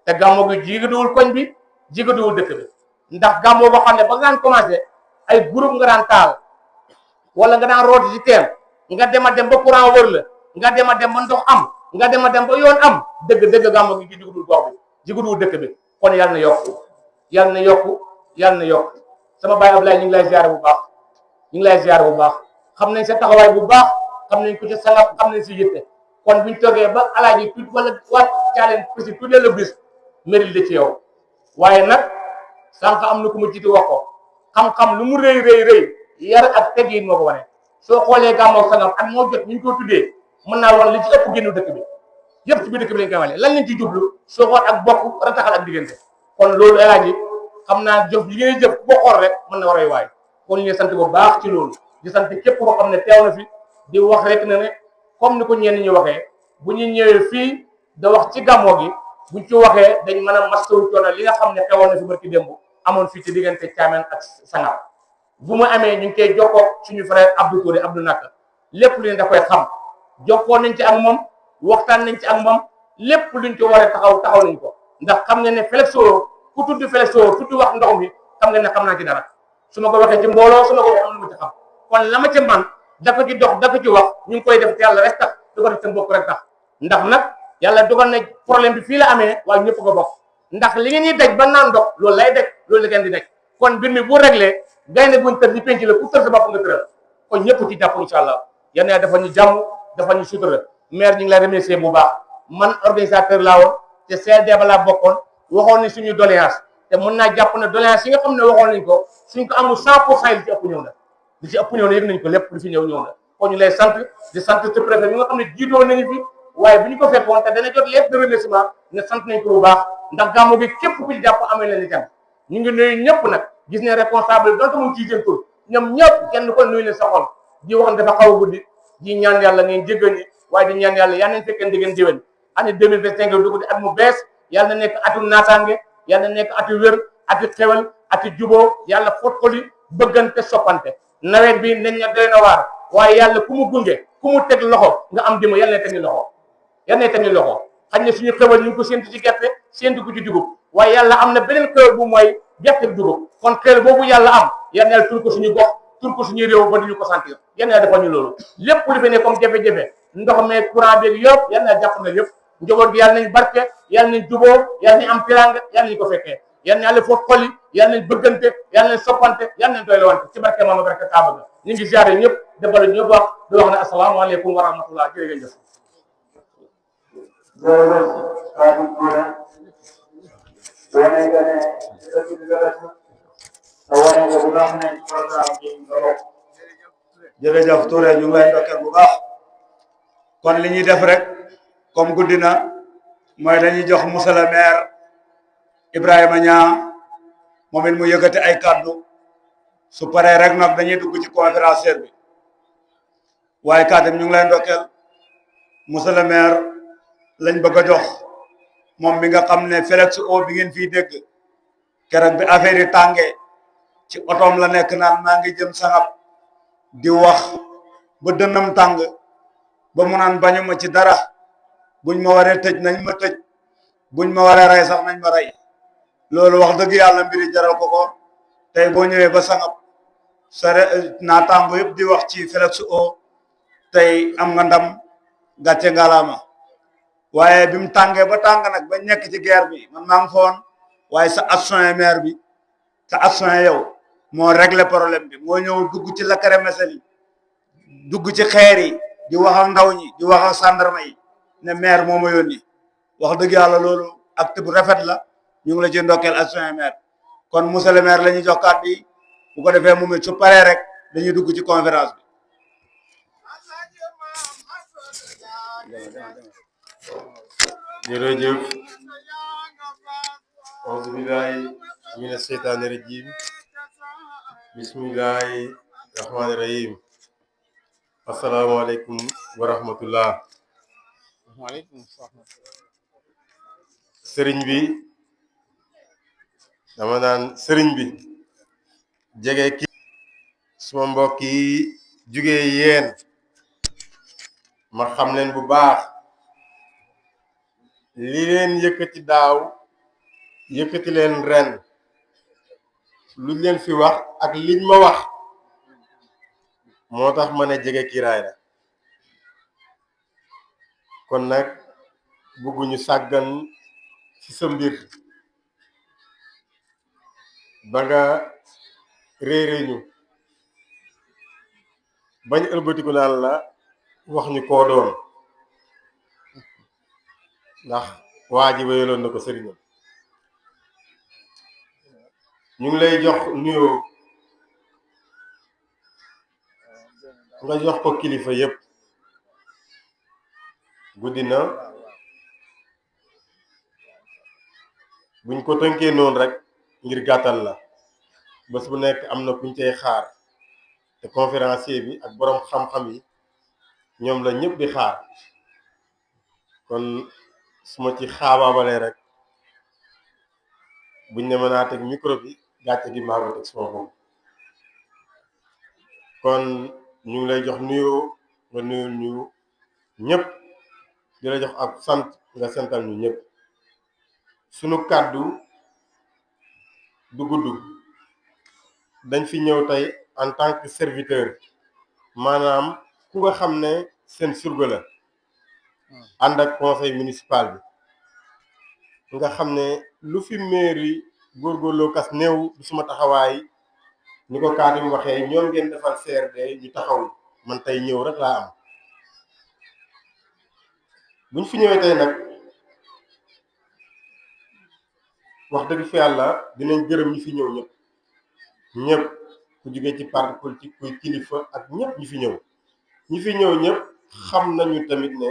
te gàmmo gi jigaduwul koñ bi, jigaduwul dëkk bi, ndax gàmmo boo xam ne ba nga daan commencé ay groupe nga daan taal wala nga daan rooti ci teen, nga dem a dem ba courant wër la, nga dem a dem ba ndox am, nga dem a dem ba yoon am, dëgg gàmmo gi jigaduwul gox bi, jigaduwul dëkk bi. kon yàlla na yokku, yàlla na yokku, yàlla na yokku. sama baay Ablaye ñu ngi lay ziar bu baax, ñu ngi lay ziar bu baax, xam nañ sa taxawaay bu baax, xam nañ ko ci sangam, xam nañ si yitte. kon buñ toogee ba alaaji tuuti wala waat caaleen prési tuddee la bis mérite la ci yow. waaye nag sànq am na ku ma jiite wax ko, xam-xam lu mu rëy rëy rëy yar ak teggin moo ko wane. soo xoolee gàmmoo sangam at moo jot ñu ko tuddee mën naa wax li ci ëpp génnu dëkk bi yëpp ci biir dëkk bi lañ koy wane. lan lañ ci jublu soo xool ak bokk rataxal ak diggante. kon loolu alaaji xam naa jëf li ngeen jëf boo xool rek mën na war a waay. kon ñu sant bu baax ci loolu, di sant képp koo xam ne teew na fi, di wax rek ne ne comme ni ko ñenn ñi waxee, bu ñu ñëwee fii da wax ci gàmmoo gi buñ ci waxee dañ mën a mastawu coono li nga xam ne xewoon na fi barki démb amoon fii ci diggante Thiamène ak Sangam. bu mu amee ñu ngi koy jokkoo suñu frère Abdou Touré Abdou Naka, lépp lu ñu da koy xam, jokkoo nañ ci ak moom, waxtaan nañ ci ak moom, lépp luñ ci war a taxaw nañ ko. ndax xam nga ne Flexo ku tudd Flexo tudd wax ndox mi xam nga ne xam naa ci dara, su ma ko waxee ci mbooloo su ma ko waxee am na ma ci xam. kon la ma ci man dafa ci dox dafa ci wax ñu ngi koy def te yàlla rek tax du ko def te mbokk rek tax. ndax nag yàlla dogal na problème bi fii la amee waaye ñëpp ko bokk, ndax li ngeen ñuy daj ba naan ndox loolu lay daj, loolu la ngeen di daj. kon mbir mi bu réglé gaynde buñ tër ci penc la ku tër sa bopp nga tëral. kon ñëpp ci jàpp incha allah yal na dafa ñu jàmm, dafa ñu sutura. maire ñu ngi lay remercier bu baax, man organisateur laa woon te CRD ba laa bokkoon, waxoon ni suñu doléance te mën naa jàpp ne doléance yi nga xam ne waxoon nañ ko suñ ko amul 100% li ci ëpp ñëw na, li ci ëpp ñëw na yëg nañ ko, lépp lu fi ñëw na. kon ñu lay sant di sant te préfet bi nga xam ne jiitoo nañu fi, waaye bu ñu ko fekkoon te dana jot lettre de remerciement ne sant nañ ko bu baax, ndax gàmmu gi képp ku ci jàpp amee leen itam. ñu ngi nuyu ñëpp nag, gis ne responsable donte mu ci seen tur ñoom ñëpp kenn ko nuyu leen sa xol, di wax ne dafa xaw a guddi, di ñaan yàlla ngeen jéggal ñi, waaye di ñaan yàlla yal nañ fekkee digeen déwén. année 2025 dugg di at mu bees, yàlla na nekk atu naataange, yàlla na nekk atu wér, atu xewal, atu juboo, yàlla fotxoli bëggante soppante. nawet bi nañ na doy na waar, waaye yàlla ku mu gunge ku mu teg loxo nga am dima yàlla na teg ni loxo, yàlla na teg ni loxo. xañ ne suñu xewal ñu ngi ko séntu ci gerte, séntu ko ci dugub, waaye yàlla am na beneen xewal bu mooy gerte dugub. kon xewal boobu yàlla am yàlla na tur ko suñu gox, tur ko suñu réew ba duñu ko sentir, yàlla na defal ñu loolu. lépp lu fi ne comme jafe-jafe ndox meeg courant beeg yëpp yàlla na jàpp na yëpp. njaboot gi yàlla nañ barke, yàlla nañ juboo, yàlla nañ am tiranga, yàlla nañ ko fekkee, yàlla na yàlla foofu xoli, yàlla nañ bëggante, yàlla nañ soppante, yàlla nañ doy la wante ci barke maama barke Kaaba ga. ñu ngi ziare ñëpp defal ñëpp wax di wax ne asalaamaaleykum wa rahmatullah jërëjëf. jërëjëf Touré ñu ngi lay ndokkeel bu baax. kon li ñuy def rek comme guddi na mooy dañuy jox monsieur le maire Ibrahima Niang moom it mu yëkkati ay kàddu su paree rek nag dañuy dugg ci conférencier bi waaye kàddu ñu ngi lay ndokkeel monsieur le maire lañ bëgg a jox moom mi nga xam ne Flexo bi ngeen fii dégg keroog bi affaire yi tàngee ci otoom la nekk naan maa ngi jëm Sangam di wax ba dënnam tàng ba mu naan bañu ma ci dara, buñ ma waree tëj nañ ma tëj, buñ ma waree rey sax nañ ma rey. loolu wax dëgg yàlla mbiri jaral ko ko. tey boo ñëwee ba Sangam sa naataango yëpp di wax ci Flexo tey am nga ndam, gàcce ngalaama. waaye bi mu tàngee ba tàng nag ba nekk ci guerre bi man maa ngi foon, waaye sa action maire bi sa action yow moo régler problème bi moo ñëw dugg ci lacrymogène yi dugg ci xeer yi di wax ak ndaw ñi di wax ak gendarme yi ne maire moo ma yónni wax dëgg yàlla loolu acte bu rafet la ñu ngi la ci ndokkeel adjoint maire kon monsieur le maire la ñuy jox kàddu yi bu ko defee moom it su paree rek dañuy dugg ci conférence bi. jërëjëf auzu billahi mina sheytaani rajim bismillahi rahmaani rahim asalaamaaleykum wa rahmatullah sëriñ bi dama naan sëriñ bi jege ki suma mbokk yi jugee yéen ma xam leen bu baax li leen yëkkati daaw yëkkati leen ren luñ leen fi wax ak liñ ma wax moo tax ma ne jege kiiraay la kon nag bëgguñu sàggan ci sa mbir ba nga réere ñu bañ ëlbatiku naan la wax ñu koo doon ndax waa ji wéyaloon na ko sëriñam ñu ngi lay jox nuyoo nga jox ko kilifa yépp guddi na buñ ko tënkee noonu rek ngir gàttal la bés bu nekk am na kuñ cay xaar te conférencier bi ak boroom xam-xam yi ñoom la ñëpp di xaar kon su ma ci xaabaabalee rek buñ ne mën naa teg micro bi gàcce gi maa ko teg suma bopp kon ñu ngi lay jox nuyoo nga nuyul ñu ñëpp di la jox ak sant nga santal ñu ñëpp sunu kàddu du gudd dañ fi ñëw tey en tant que serviteur maanaam ku nga xam ne seen surga la ànd ak conseil municipal bi nga xam ne lu fi mairie góorgóorloo kas néew du suma taxawaay ni ko Kaadim waxee ñoom ngeen defal CRD ñu taxaw man tey ñëw rek laa am buñ fi ñëwee tey nag wax dëgg fi yàlla dinañ gërëm ñi fi ñëw ñëpp ku jógee ci parti politique kuy kilifa ak ñëpp ñi fi ñëw ñëpp xam nañu tamit ne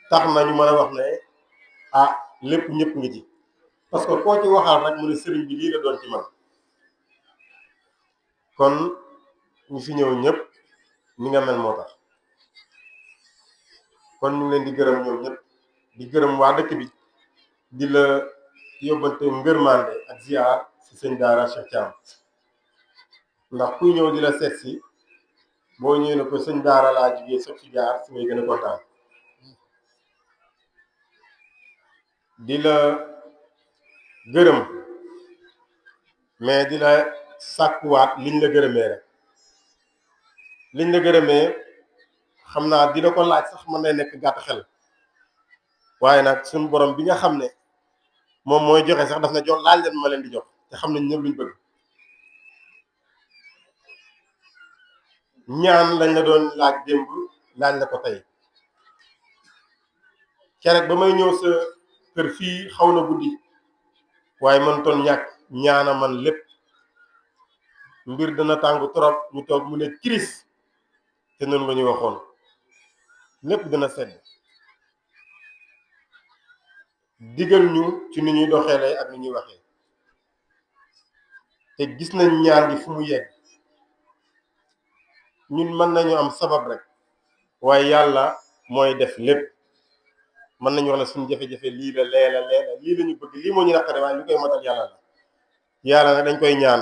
tax nañu mën a wax ne ah lépp ñëpp ngi ci parce que koo ci waxal rek mu ne sëriñ bi lii la doon ci man kon ñi fi ñëw ñëpp ni nga mel moo tax kon ñu ngi leen di gërëm ñoom ñëpp di gërëm waa dëkk bi di la yóbbante ngërmande ak ziar ci sëñ daara Cheikh Thiam ndax kuy ñëw di la seet si boo ñëwee ne ko sëñ daara laa jugee soog fi jaar si ngay gën a kontaan di la gërëm mais di la sàkkuwaat liñ la gërëmee rek liñ la gërëmee xam naa di la ko laaj sax mën na nekk gàtt xel waaye nag suñu borom bi nga xam ne moom mooy joxe sax daf na jox laaj leen ma leen di jox te xam nañ ñëpp luñ bëgg ñaan lañ la doon laaj démb laaj la ko tey keroog ba may ñëw sa kër fii xaw na guddi waaye man toon ñàkk ñaana man lépp mbir dana tàng trop ñu toog mu ne kiris te noonu la ñu waxoon lépp dana sedd digal ñu ci ni ñuy doxeele ak ni ñuy waxee te gis nañ ñaan gi fu mu yegg ñun mën nañu am sabab rek waaye yàlla mooy def lépp mën nañu wax ne suñu jafe-jafe lii la leela lii la ñu bëgg lii moo ñu naqare waaye li koy matal yàlla la yàlla nag dañ koy ñaan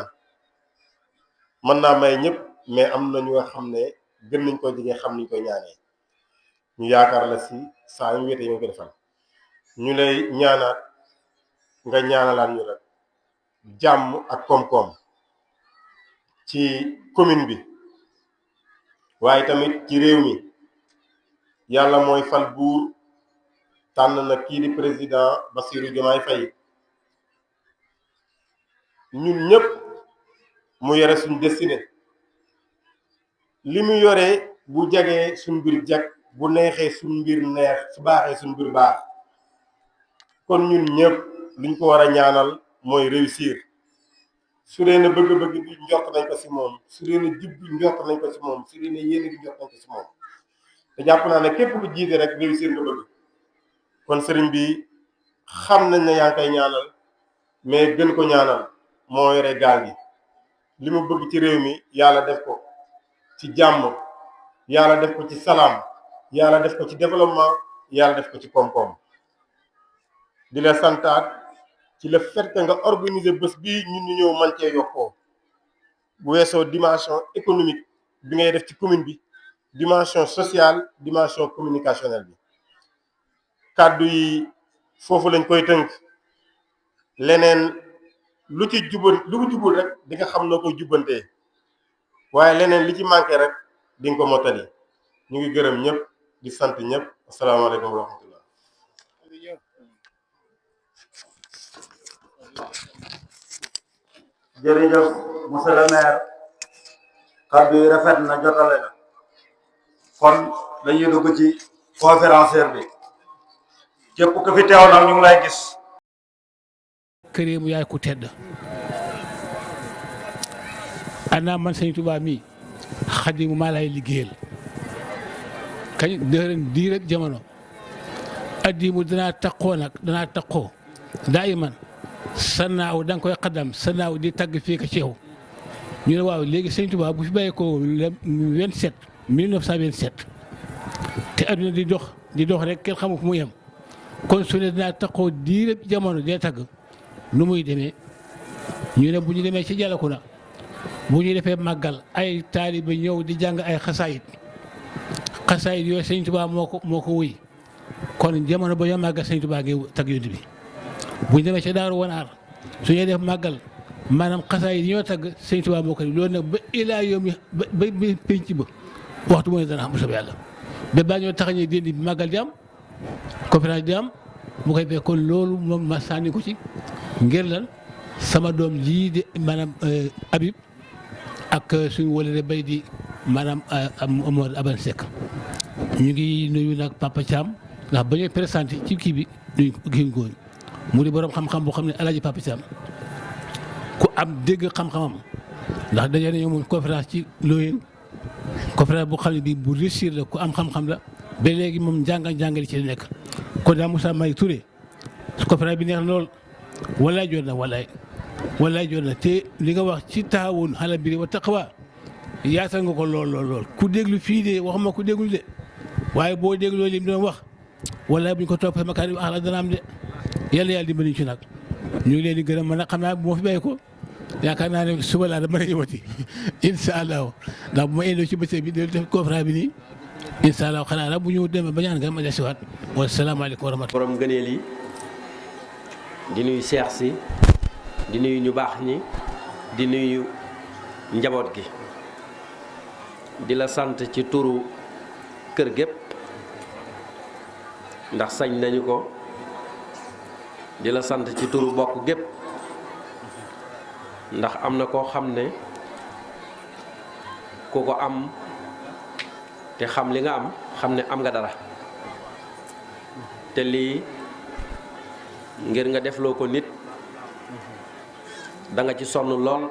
mën naa may ñëpp mais am na ñu nga xam ne gën nañ ko jege xam niñ koy ñaanee ñu yaakaar la si saa yu wéete yi nga ko defal ñu lay ñaanaat nga ñaanalaat ñu rek jàmm ak koom-koom ci commune bi waaye tamit ci réew mi yàlla mooy fal buur tànn na kii di président Bassirou Diomaye Faye ñun ñëpp mu yore suñ destinée li mu yoree bu jagee suñ mbir jag bu neexee suñ mbir neex su baaxee suñ mbir baax kon ñun ñëpp luñ ko war a ñaanal mooy réussir su dee ne bëgg-bëgg bi njort nañ ko si moom su dee ne jub bi njort nañ ko si moom su dee ne yéene bi njort nañ ko si moom te jàpp naa ne képp ku jiite rek réussir nga bëgg kon sëriñ bi xam nañ ne yaa ngi koy ñaanal mais gën ko ñaanal moo yore gaal gi li mu bëgg ci réew mi yàlla def ko ci jàmm yàlla def ko ci salaam yàlla def ko ci développement yàlla def ko ci koom-koom di la santaat ci le fait que nga organiser bés bii ñun ñu ñëw man cee yokkoo bu weesoo dimension économique bi ngay def ci commune bi dimension sociale dimension communicationnelle bi kàddu yi foofu lañ koy tënk leneen lu ci jubul rek di nga xam noo koy jubbantee waaye leneen li ci manqué rek di nga ko mottali ñu ngi gërëm ñëpp di sant ñëpp asalaamaaleykum wa rahmatullah jërëjëf monsieur le maire kàddu yi rafet na jotale na kon dañuy dugg ci conférencier bi képp ku fi teew nag ñu ngi lay gis. kërimu yaay ku tedd ana man sëñ Tuubaa mi Xaadimu maa lay liggéeyal kañ dii rek jamono addimu danaa taqoo daa iman sanaaw da nga koy xaddam sanaaw di tagg fii ka ceew ñu ne waaw léegi sëñ Tuubaa bu fi bàyyi ko 1927 te adduna di dox rek kenn xamu fu mu yem kon su ne dinaa taqoo dii rek jamono dee tagg nu muy demee ñu ne bu ñu demee ci Jalakuna bu ñu defee màggal ay taaliba ñëw di jàng ay xasaayit yooyu sëñ Tuubaa moo ko wuy kon jamono ba ñoo màggal sëñ Tuubaa ngi tagg yonent bi bu ñu demee ci Daaru Wanaar su ñuy def màggal maanaam xasaayit yi ñoo tagg sëñ Tuubaa moo ko loolu nag ba ilaa yoom yi ba pénc ba waxtu mu ne dana am bu soobee yàlla ba baa ñoo taxañee déndi bi màggal di am conférence di am mu koy fekk kon loolu moom ma sànni ko ci ngir lan sama doom jii di maanaam Habib ak suñu wóolare bay di maanaam Amadou Aban Seck ñu ngi nuyu nag Papa Thiam ndax ba ñuy présenté ci kii bi duñ kii gooñ mu di borom xam-xam boo xam ne Alaaji Papa Thiam ku am dégg xam-xamam ndax dañoo ne moom conférence ci Loyenne conférence bu xam ne bii bu réussir la ku am xam-xam la ba léegi moom jàngali ci nekk kon daal Moussa May Touré conférence bi neex na lool wallaay jot na te li nga wax ci taawun xala biri wa taqwa yaatal nga ko lool ku déglu fii de waxuma ku déglu de waaye boo dégloo li mu doon wax wallaay bu ñu ko toppee makaarim axlaa dana am de yàlla dimbali ci nag ñu ngi leen di gërëm man nag xam naa bu ma fi bàyyi ko yaakaar naa ne suba laa dama ñëwati incha allah ndax bu ma indoo ci bëccëg bi di def conférence bi nii incha allah xanaa nag bu ñu demee ba ñaan nga ma desiwaat wa salaamaaleykum wa rahmatulah. borom ngëneel yi di nuyu seex si di nuyu ñu baax ñi di nuyu njaboot gi di la sant ci turu kër gépp ndax sañ nañu ko di la sant ci turu bokk gépp ndax am na koo xam ne ku ko am te xam li nga am xam ne am nga dara te lii ngir nga defloo ko nit da nga ci sonn lool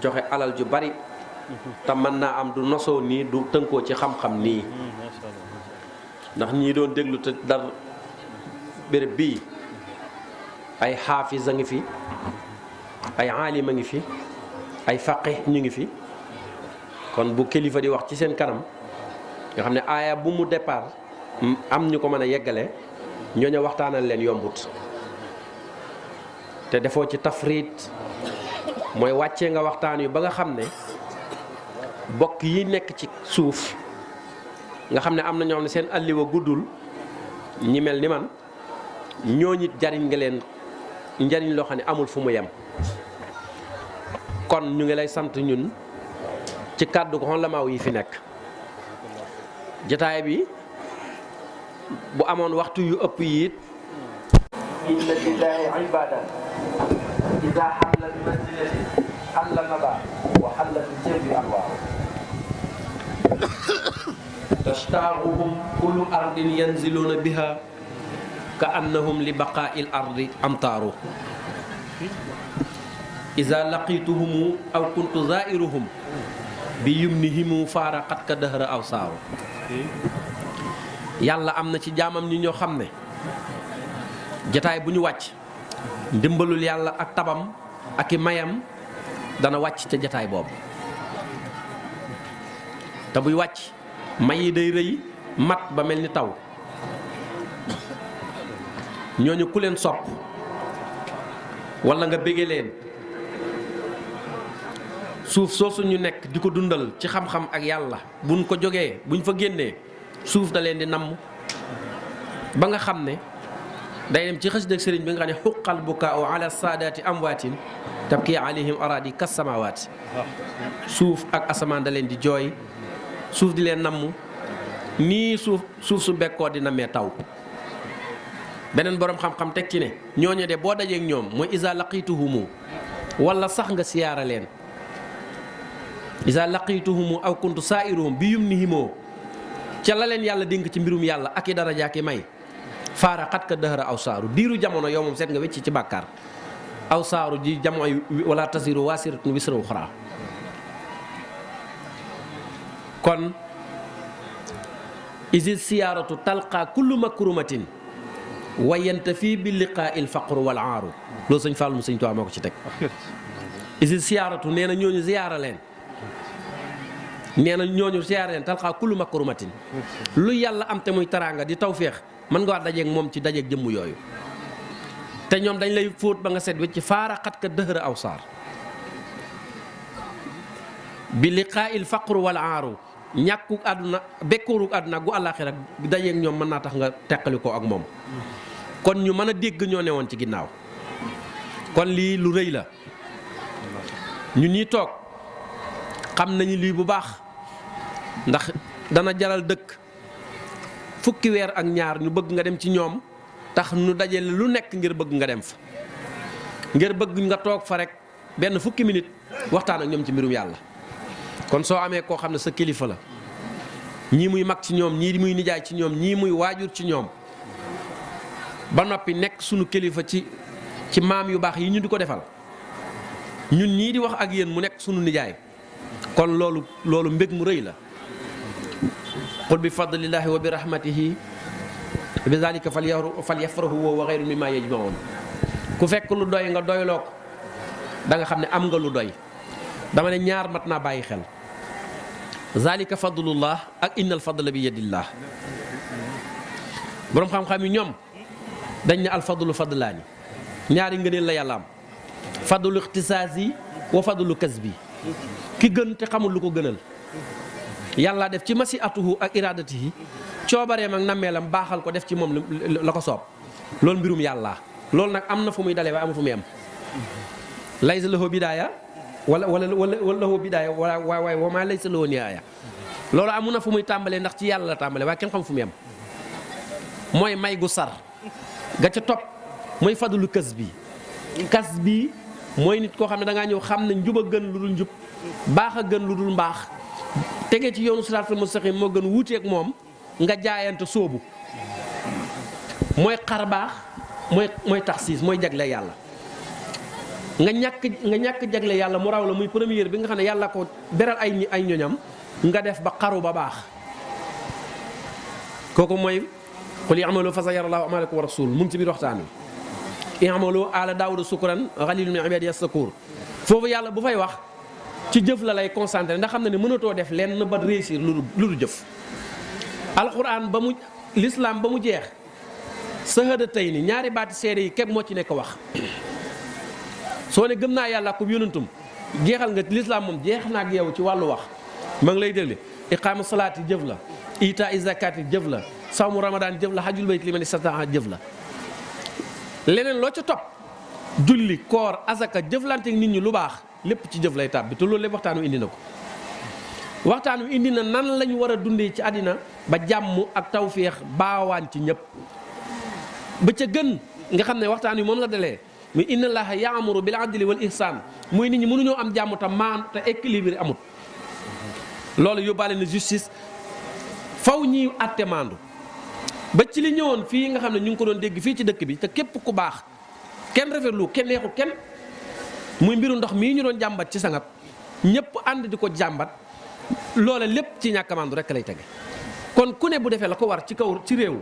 joxe alal ju bari te mën naa am du nosoo nii du tënkoo ci xam-xam nii ndax ñii doon déglu te dar béréb bii ay xaafis a ngi fi ay aalim a ngi fi ay faqih ñu ngi fi kon bu kilifa di wax ci seen kanam nga xam ne aaya bu mu départ am ñu ko mën a yeggale ñooñu waxtaanal leen yombut te defoo ci tafrit mooy wàccee nga waxtaan yu ba nga xam ne bokk yi nekk ci suuf nga xam ne am na ñoo xam ne seen alliwa guddul ñi mel ni man ñooñu jariñ nga leen njariñ loo xam ne amul fu mu yem kon ñu ngi lay sant ñun ci kàddu ko xolamaaw yi fi nekk jotaay bi bu amoon waxtu yu ëpp yi it inna lillahi ibadan حل بمنزلة حل النبى وحل في الجو أنوار تشتاقهم كل أرض ينزلون بها كأنهم لبقاء الأرض أمطار إذا لقيتهم أو كنت زائرهم بيمنهم فارقت كدهر أو صار yàlla am na ci jaamam ñi ñoo xam ne jataay bu ñu wàcc ndimbalul yàlla ak tabam ak i mayam dana wàcc ca jataay boobu te buy wàcc may yi day rëy mat ba mel ni taw ñooñu ku leen sopp walla nga bége leen suuf soosu ñu nekk di ko dundal ci xam-xam ak yàlla buñ ko jógee buñ fa génnee suuf da leen di namm ba nga xam ne day dem ci xës dëgg sëriñ bi nga xam ne xuqal bukaau ala saadaati amwaatin tabki alayhim aradi kas samawaati suuf ak asamaan da leen di jooy suuf di leen namm nii suuf su bekkoo di nammee taw beneen boroom xam-xam teg ci ne ñooñu de boo dajeek ñoom mooy isa laqituhumu wala sax nga siyaara leen isa laqituhumu aw kuntu saairuhum bi yumnihimoo ca la leen yàlla dénk ci mbirum yàlla ak i daraja ki may faara xat ka dëhëra aw saaru diiru jamono yow moom seet nga wecc ci bàkkaar aw saaru ji jamono wala tasiru waasiratun wisra uxraa kon isi siyaaratu talqa kullu makrumatin wayanta fii bi liqaa il faqru wal aaru loolu sëñ Fall mu sëñ Tuubaa moo ko ci teg isi siyaaratu nee na ñooñu ziyaara leen nee na ñooñu siyaara leen talxaa kullu makrumatin lu yàlla am te muy taraanga di tawféex mën nga wax dajeeg moom ci dajeeg jëmm yooyu te ñoom dañ lay fóot ba nga set wecc faara xat ka dëhëra aw saar bi liqaa il faqru wal aaru ñàkkuk àdduna bekkooruk àdduna gu àllaaxira dajeeg ñoom mën naa tax nga teqali ko ak moom kon ñu mën a dégg ñoo ne woon ci ginnaaw kon lii lu rëy la ñu ñii toog xam nañu lii bu baax ndax dana jaral dëkk fukki weer ak ñaar ñu bëgg nga dem ci ñoom tax ñu dajale lu nekk ngir bëgg nga dem fa ngir bëgg nga toog fa rek benn fukki minute waxtaan ak ñoom ci mbirum yàlla kon soo amee koo xam ne sa kilifa la ñii muy mag ci ñoom ñii muy nijaay ci ñoom ñii muy waajur ci ñoom ba noppi nekk sunu kilifa ci maam yu baax yi ñu di ko defal ñun ñii di wax ak yéen mu nekk sunu nijaay kon loolu mbég mu rëy la qul bi fadlillahi wa bi rahmatihi bi zalika falyafrahu wa ghayru mimma yajmaun ku fekk lu doy nga doyloo ko da nga xam ne am nga lu doy dama ne ñaar mat naa bàyyi xel zalika fadlullah ak innal fadla bi yadillah boroom xam-xam yi ñoom dañ ne alfadlu fadlaani ñaari ngëneel la yàlla am fadlu ixtisaasi wa fadlu kasbi ki gën te xamul lu ko gënal yàlla def ci masi atuhu ak iradatihi coobareem ak nammeelam baaxal ko def ci moom la ko soob loolu mbirum yàlla loolu nag am na fu muy dalee waaye amul fu muy am laysa lahu bidaaya wala lahu bidaaya waaye wa maa laysa lahu nihaaya loolu amu na fu muy tàmbalee ndax ci yàlla la tàmbalee waaye kenn xam fu muy am mooy may gu sar ga ca topp mooy fadlu kas bi mooy nit koo xam ne da ngaa ñëw xam ne njub a gën lu dul njub baax a gën lu dul mbaax tege ci yoonu siraatal mustaqiim moo gën wuuteeg moom nga jaayante sóobu mooy xar baax mooy taxsiis mooy jagle yàlla nga ñàkk jagle yàlla mu raw la muy première bi nga xam ne yàlla ko beral ay ñoñam nga def ba xaru ba baax kooku mooy qul i'malu fa sayara Allahu a'maalakum wa rasuluhu mu ngi ci biir waxtaan wi i'malu ala daawuda sukran qalilun min ibadiya shakuur foofu yàlla bu fay wax ci jëf la lay concentré ndax xam na ne mënatoo def lenn ba réussir lu dul jëf alquran ba mu l'islam ba mu jeex shahadatayni ñaari baati seede yi képp moo ci nekk wax soo ne gëm naa yàlla ko yonantum jeexal nga l'islam moom jeex na ak yow ci wàllu wax ma ngi lay déglu iqaamu salaati jëf la ita izakaati jëf la sawmu ramadan jëf la hajjul bayt liman istata'a jëf la leneen loo ca topp julli koor azaka jëflante nit ñi lu baax lépp ci jëf lay tàbbi te loolu lépp waxtaan wi indi na ko waxtaan wi indi na nan lañu war a dundee ci àddina ba jàmm ak tawféex baawaan ci ñëpp ba ca gën nga xam ne waxtaan wi moom la dalee muy inna allaha yaamuru bil adli wal ihsan muy nit ñi mënuñoo am jàmm te maan te équilibre amut. loolu yóbbaale na justice faw ñiy àtte maandu ba ci li ñëwoon fii nga xam ne ñu ngi ko doon dégg fii ci dëkk bi te képp ku baax kenn rafetlu kenn neexul kenn muy mbiru ndox mii ñu doon jàmbat ci Sangab ñëpp ànd di ko jàmbat loola lépp ci ñàkk a maandu rek lay tege. kon ku ne bu defee la ko war ci kaw ci réew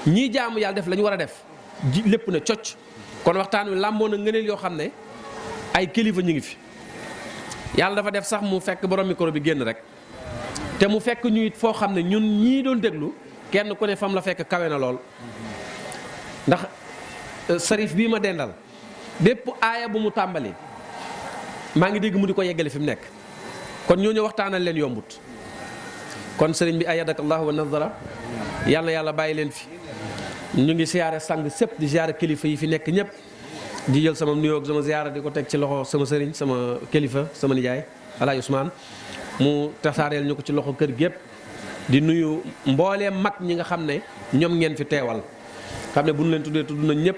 ñii jaamu yàlla def la ñu war a def ji lépp na cocc kon waxtaan wi làmboo na ngëneel yoo xam ne ay kilifa ñu ngi fi. yàlla dafa def sax mu fekk borom micro bi génn rek te mu fekk ñu it foo xam ne ñun ñii doon déglu kenn ku ne fam la fekk kawe na lool ndax sarif bii ma dendal bépp aaya bu mu tàmbali maa ngi dégg mu di ko yeggale fi mu nekk kon ñooñu waxtaanal leen yombut kon sëriñ bi ayadak allahu wa nazara yàlla yàlla bàyyi leen fi ñu ngi siyaare sang sëpp di siyaare kilifa yi fi nekk ñëpp di jël sama nuyoo ak sama ziyaara di ko teg ci loxo sama sëriñ sama kilifa sama nijaay Alaaji Ousmane mu tasaareel ñu ko ci loxo kër gépp di nuyu mbooleem mag ñi nga xam ne ñoom ngeen fi teewal xam ne bu ñu leen tuddee tudd nañ ñëpp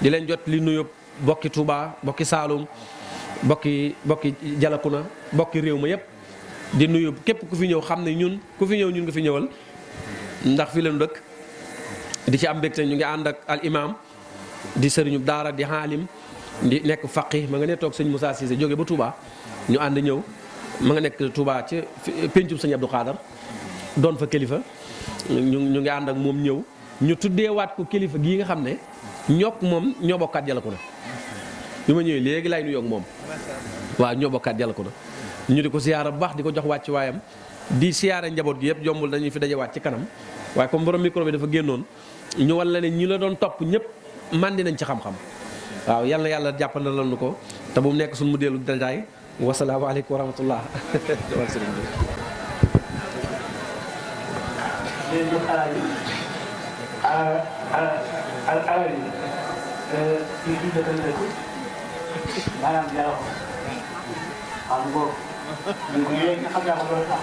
di leen jot li nuyu bokki Touba bokki Saalum bokki Jalakuna bokki réew ma yëpp di nuyu képp ku fi ñëw xam ne ñun ku fi ñëw ñun nga fi ñëwal ndax fi leen dëkk di ci am mbégte ñu ngi ànd ak al imam di sëriñu daara di xaalim di nekk faqi ma nga ne toog sëñ Moussa Cissé jóge ba Touba ñu ànd ñëw ma nga nekk Touba ci péncum sëñ Abdou Khadar doon fa kilifa ñu ngi ànd ak moom ñëw ñu tuddeewaat ko kilifa gii nga xam ne ñokk moom ñoo bokkaat Jalakuna bi ma ñëwee léegi laay nuyoo ak moom waaw ñoo bokkaat Jalakuna ñu di ko siyaara bu baax di ko jox wàcc waayam di siyaara njaboot gi yëpp jombul dañuy fi dajewaat ci kanam waaye comme borom micro bi dafa génnoon ñu walla ne ñi la doon topp ñëpp mandi nañ ci xam-xam waaw yal na yàlla jàppandalal nu ko te bu mu nekk suñu mu dellu dadaay wasalaamaaleykum wa rahmatullah maanaam yàlla ko xam nga ñu ko yéen xam naa ko loolu sax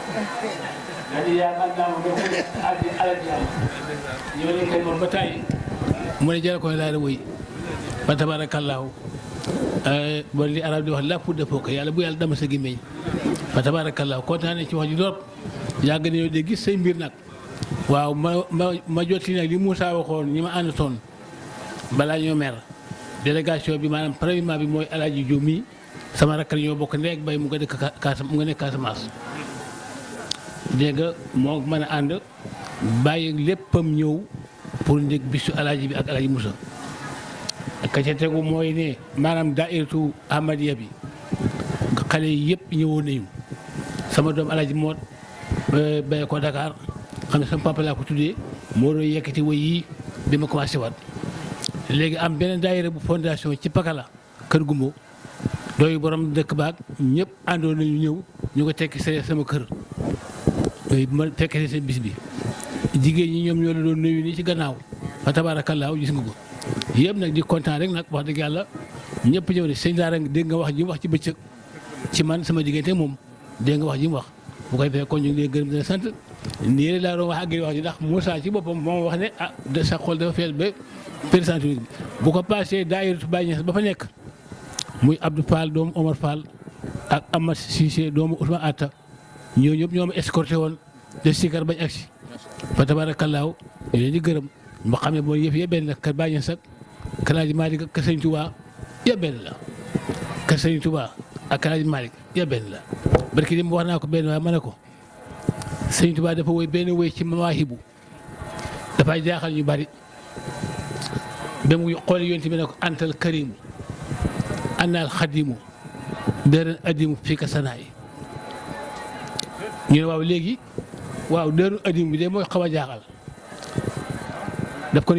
dañuy yaakaar naa ko doon alal ji am ñoo leen koy moom ba tàyyi mu ne jëla koy laa da wëy fa tabaarakallaahu ba li arab di wax lépp dëppoo ko yàlla bu yàlla dama sa gémmiñ fa tabaarakallaahu kontaan nañ ci wax ji lool yàgg nañoo de gis say mbir nag waaw ma jotti nag li Moussa waxoon ñi ma àndatoon balaa ñoo mer délégation bi maanaam premièrement bi mooy Alaaji Jóob mi sama rakk ñoo bokk ndey ak bay mu nga nekk Casamance dégg nga moo mën a ànd bàyyi léppam ñëw pour ndég bisu alaaji bi ak Alaaji Moussa ka ca tegu mooy ne maanaam daayiratu Ahmadiya bi xale yi yëpp ñëwoon nañu sama doom Alaaji moo bay ko Dakar xam ne sama papa laa ko tuddee moo doon yekkati way yi bi ma commencé waat léegi am beneen daayira bu fondation ci Pakala kër Gumbo dooyu borom dëkk baag ñëpp àndoon nañu ñëw ñu ko tekki sama kër ma fekkee seen bis bi jigéen ñi ñoom ñoo la doon nuyu nii ci gannaaw fa tabaarakallaahu gis nga ko yëpp nag di kontaan rek nag wax dëgg yàlla ñëpp ñëw ne sëñ daara dégg nga wax ji mu wax ci bëccëg ci man sama diggante moom dégg nga wax ji mu wax bu koy fekk kon ñu ngi leen gërëm dina sant nii rek laa doon wax ak wax ji ndax Moussa ci boppam moo wax ne ah sa xol dafa fees ba président bi bu ko passé daayiratu Baye Niass ba fa nekk muy Abdou Fall doomu Omar Fall ak Amad Cissé doomu Ousmane Atta ñoo ñëpp ñoo ma escorté woon de sikar bañ agsi fa tabaarakallaahu ñu leen di gërëm ba xam ne mooy yëf yëpp benn la kër Baye Niass ak kër Alaaji Malick ak kër Sëñ Touba yëpp benn la kër Sëñ Touba ak kër Alaaji Malick yëpp benn la barki dem wax naa ko benn waaye ma ne ko Sëñ Touba dafa woy benn woy ci Mawaahibu dafay jaaxal ñu bari ba mu xool yonent bi ne ko antal karimu anal xadimu dërën adimu fii ka sanaay ñu ne waaw léegi waaw dërën adimu bi de mooy xaw a jaaxal daf ko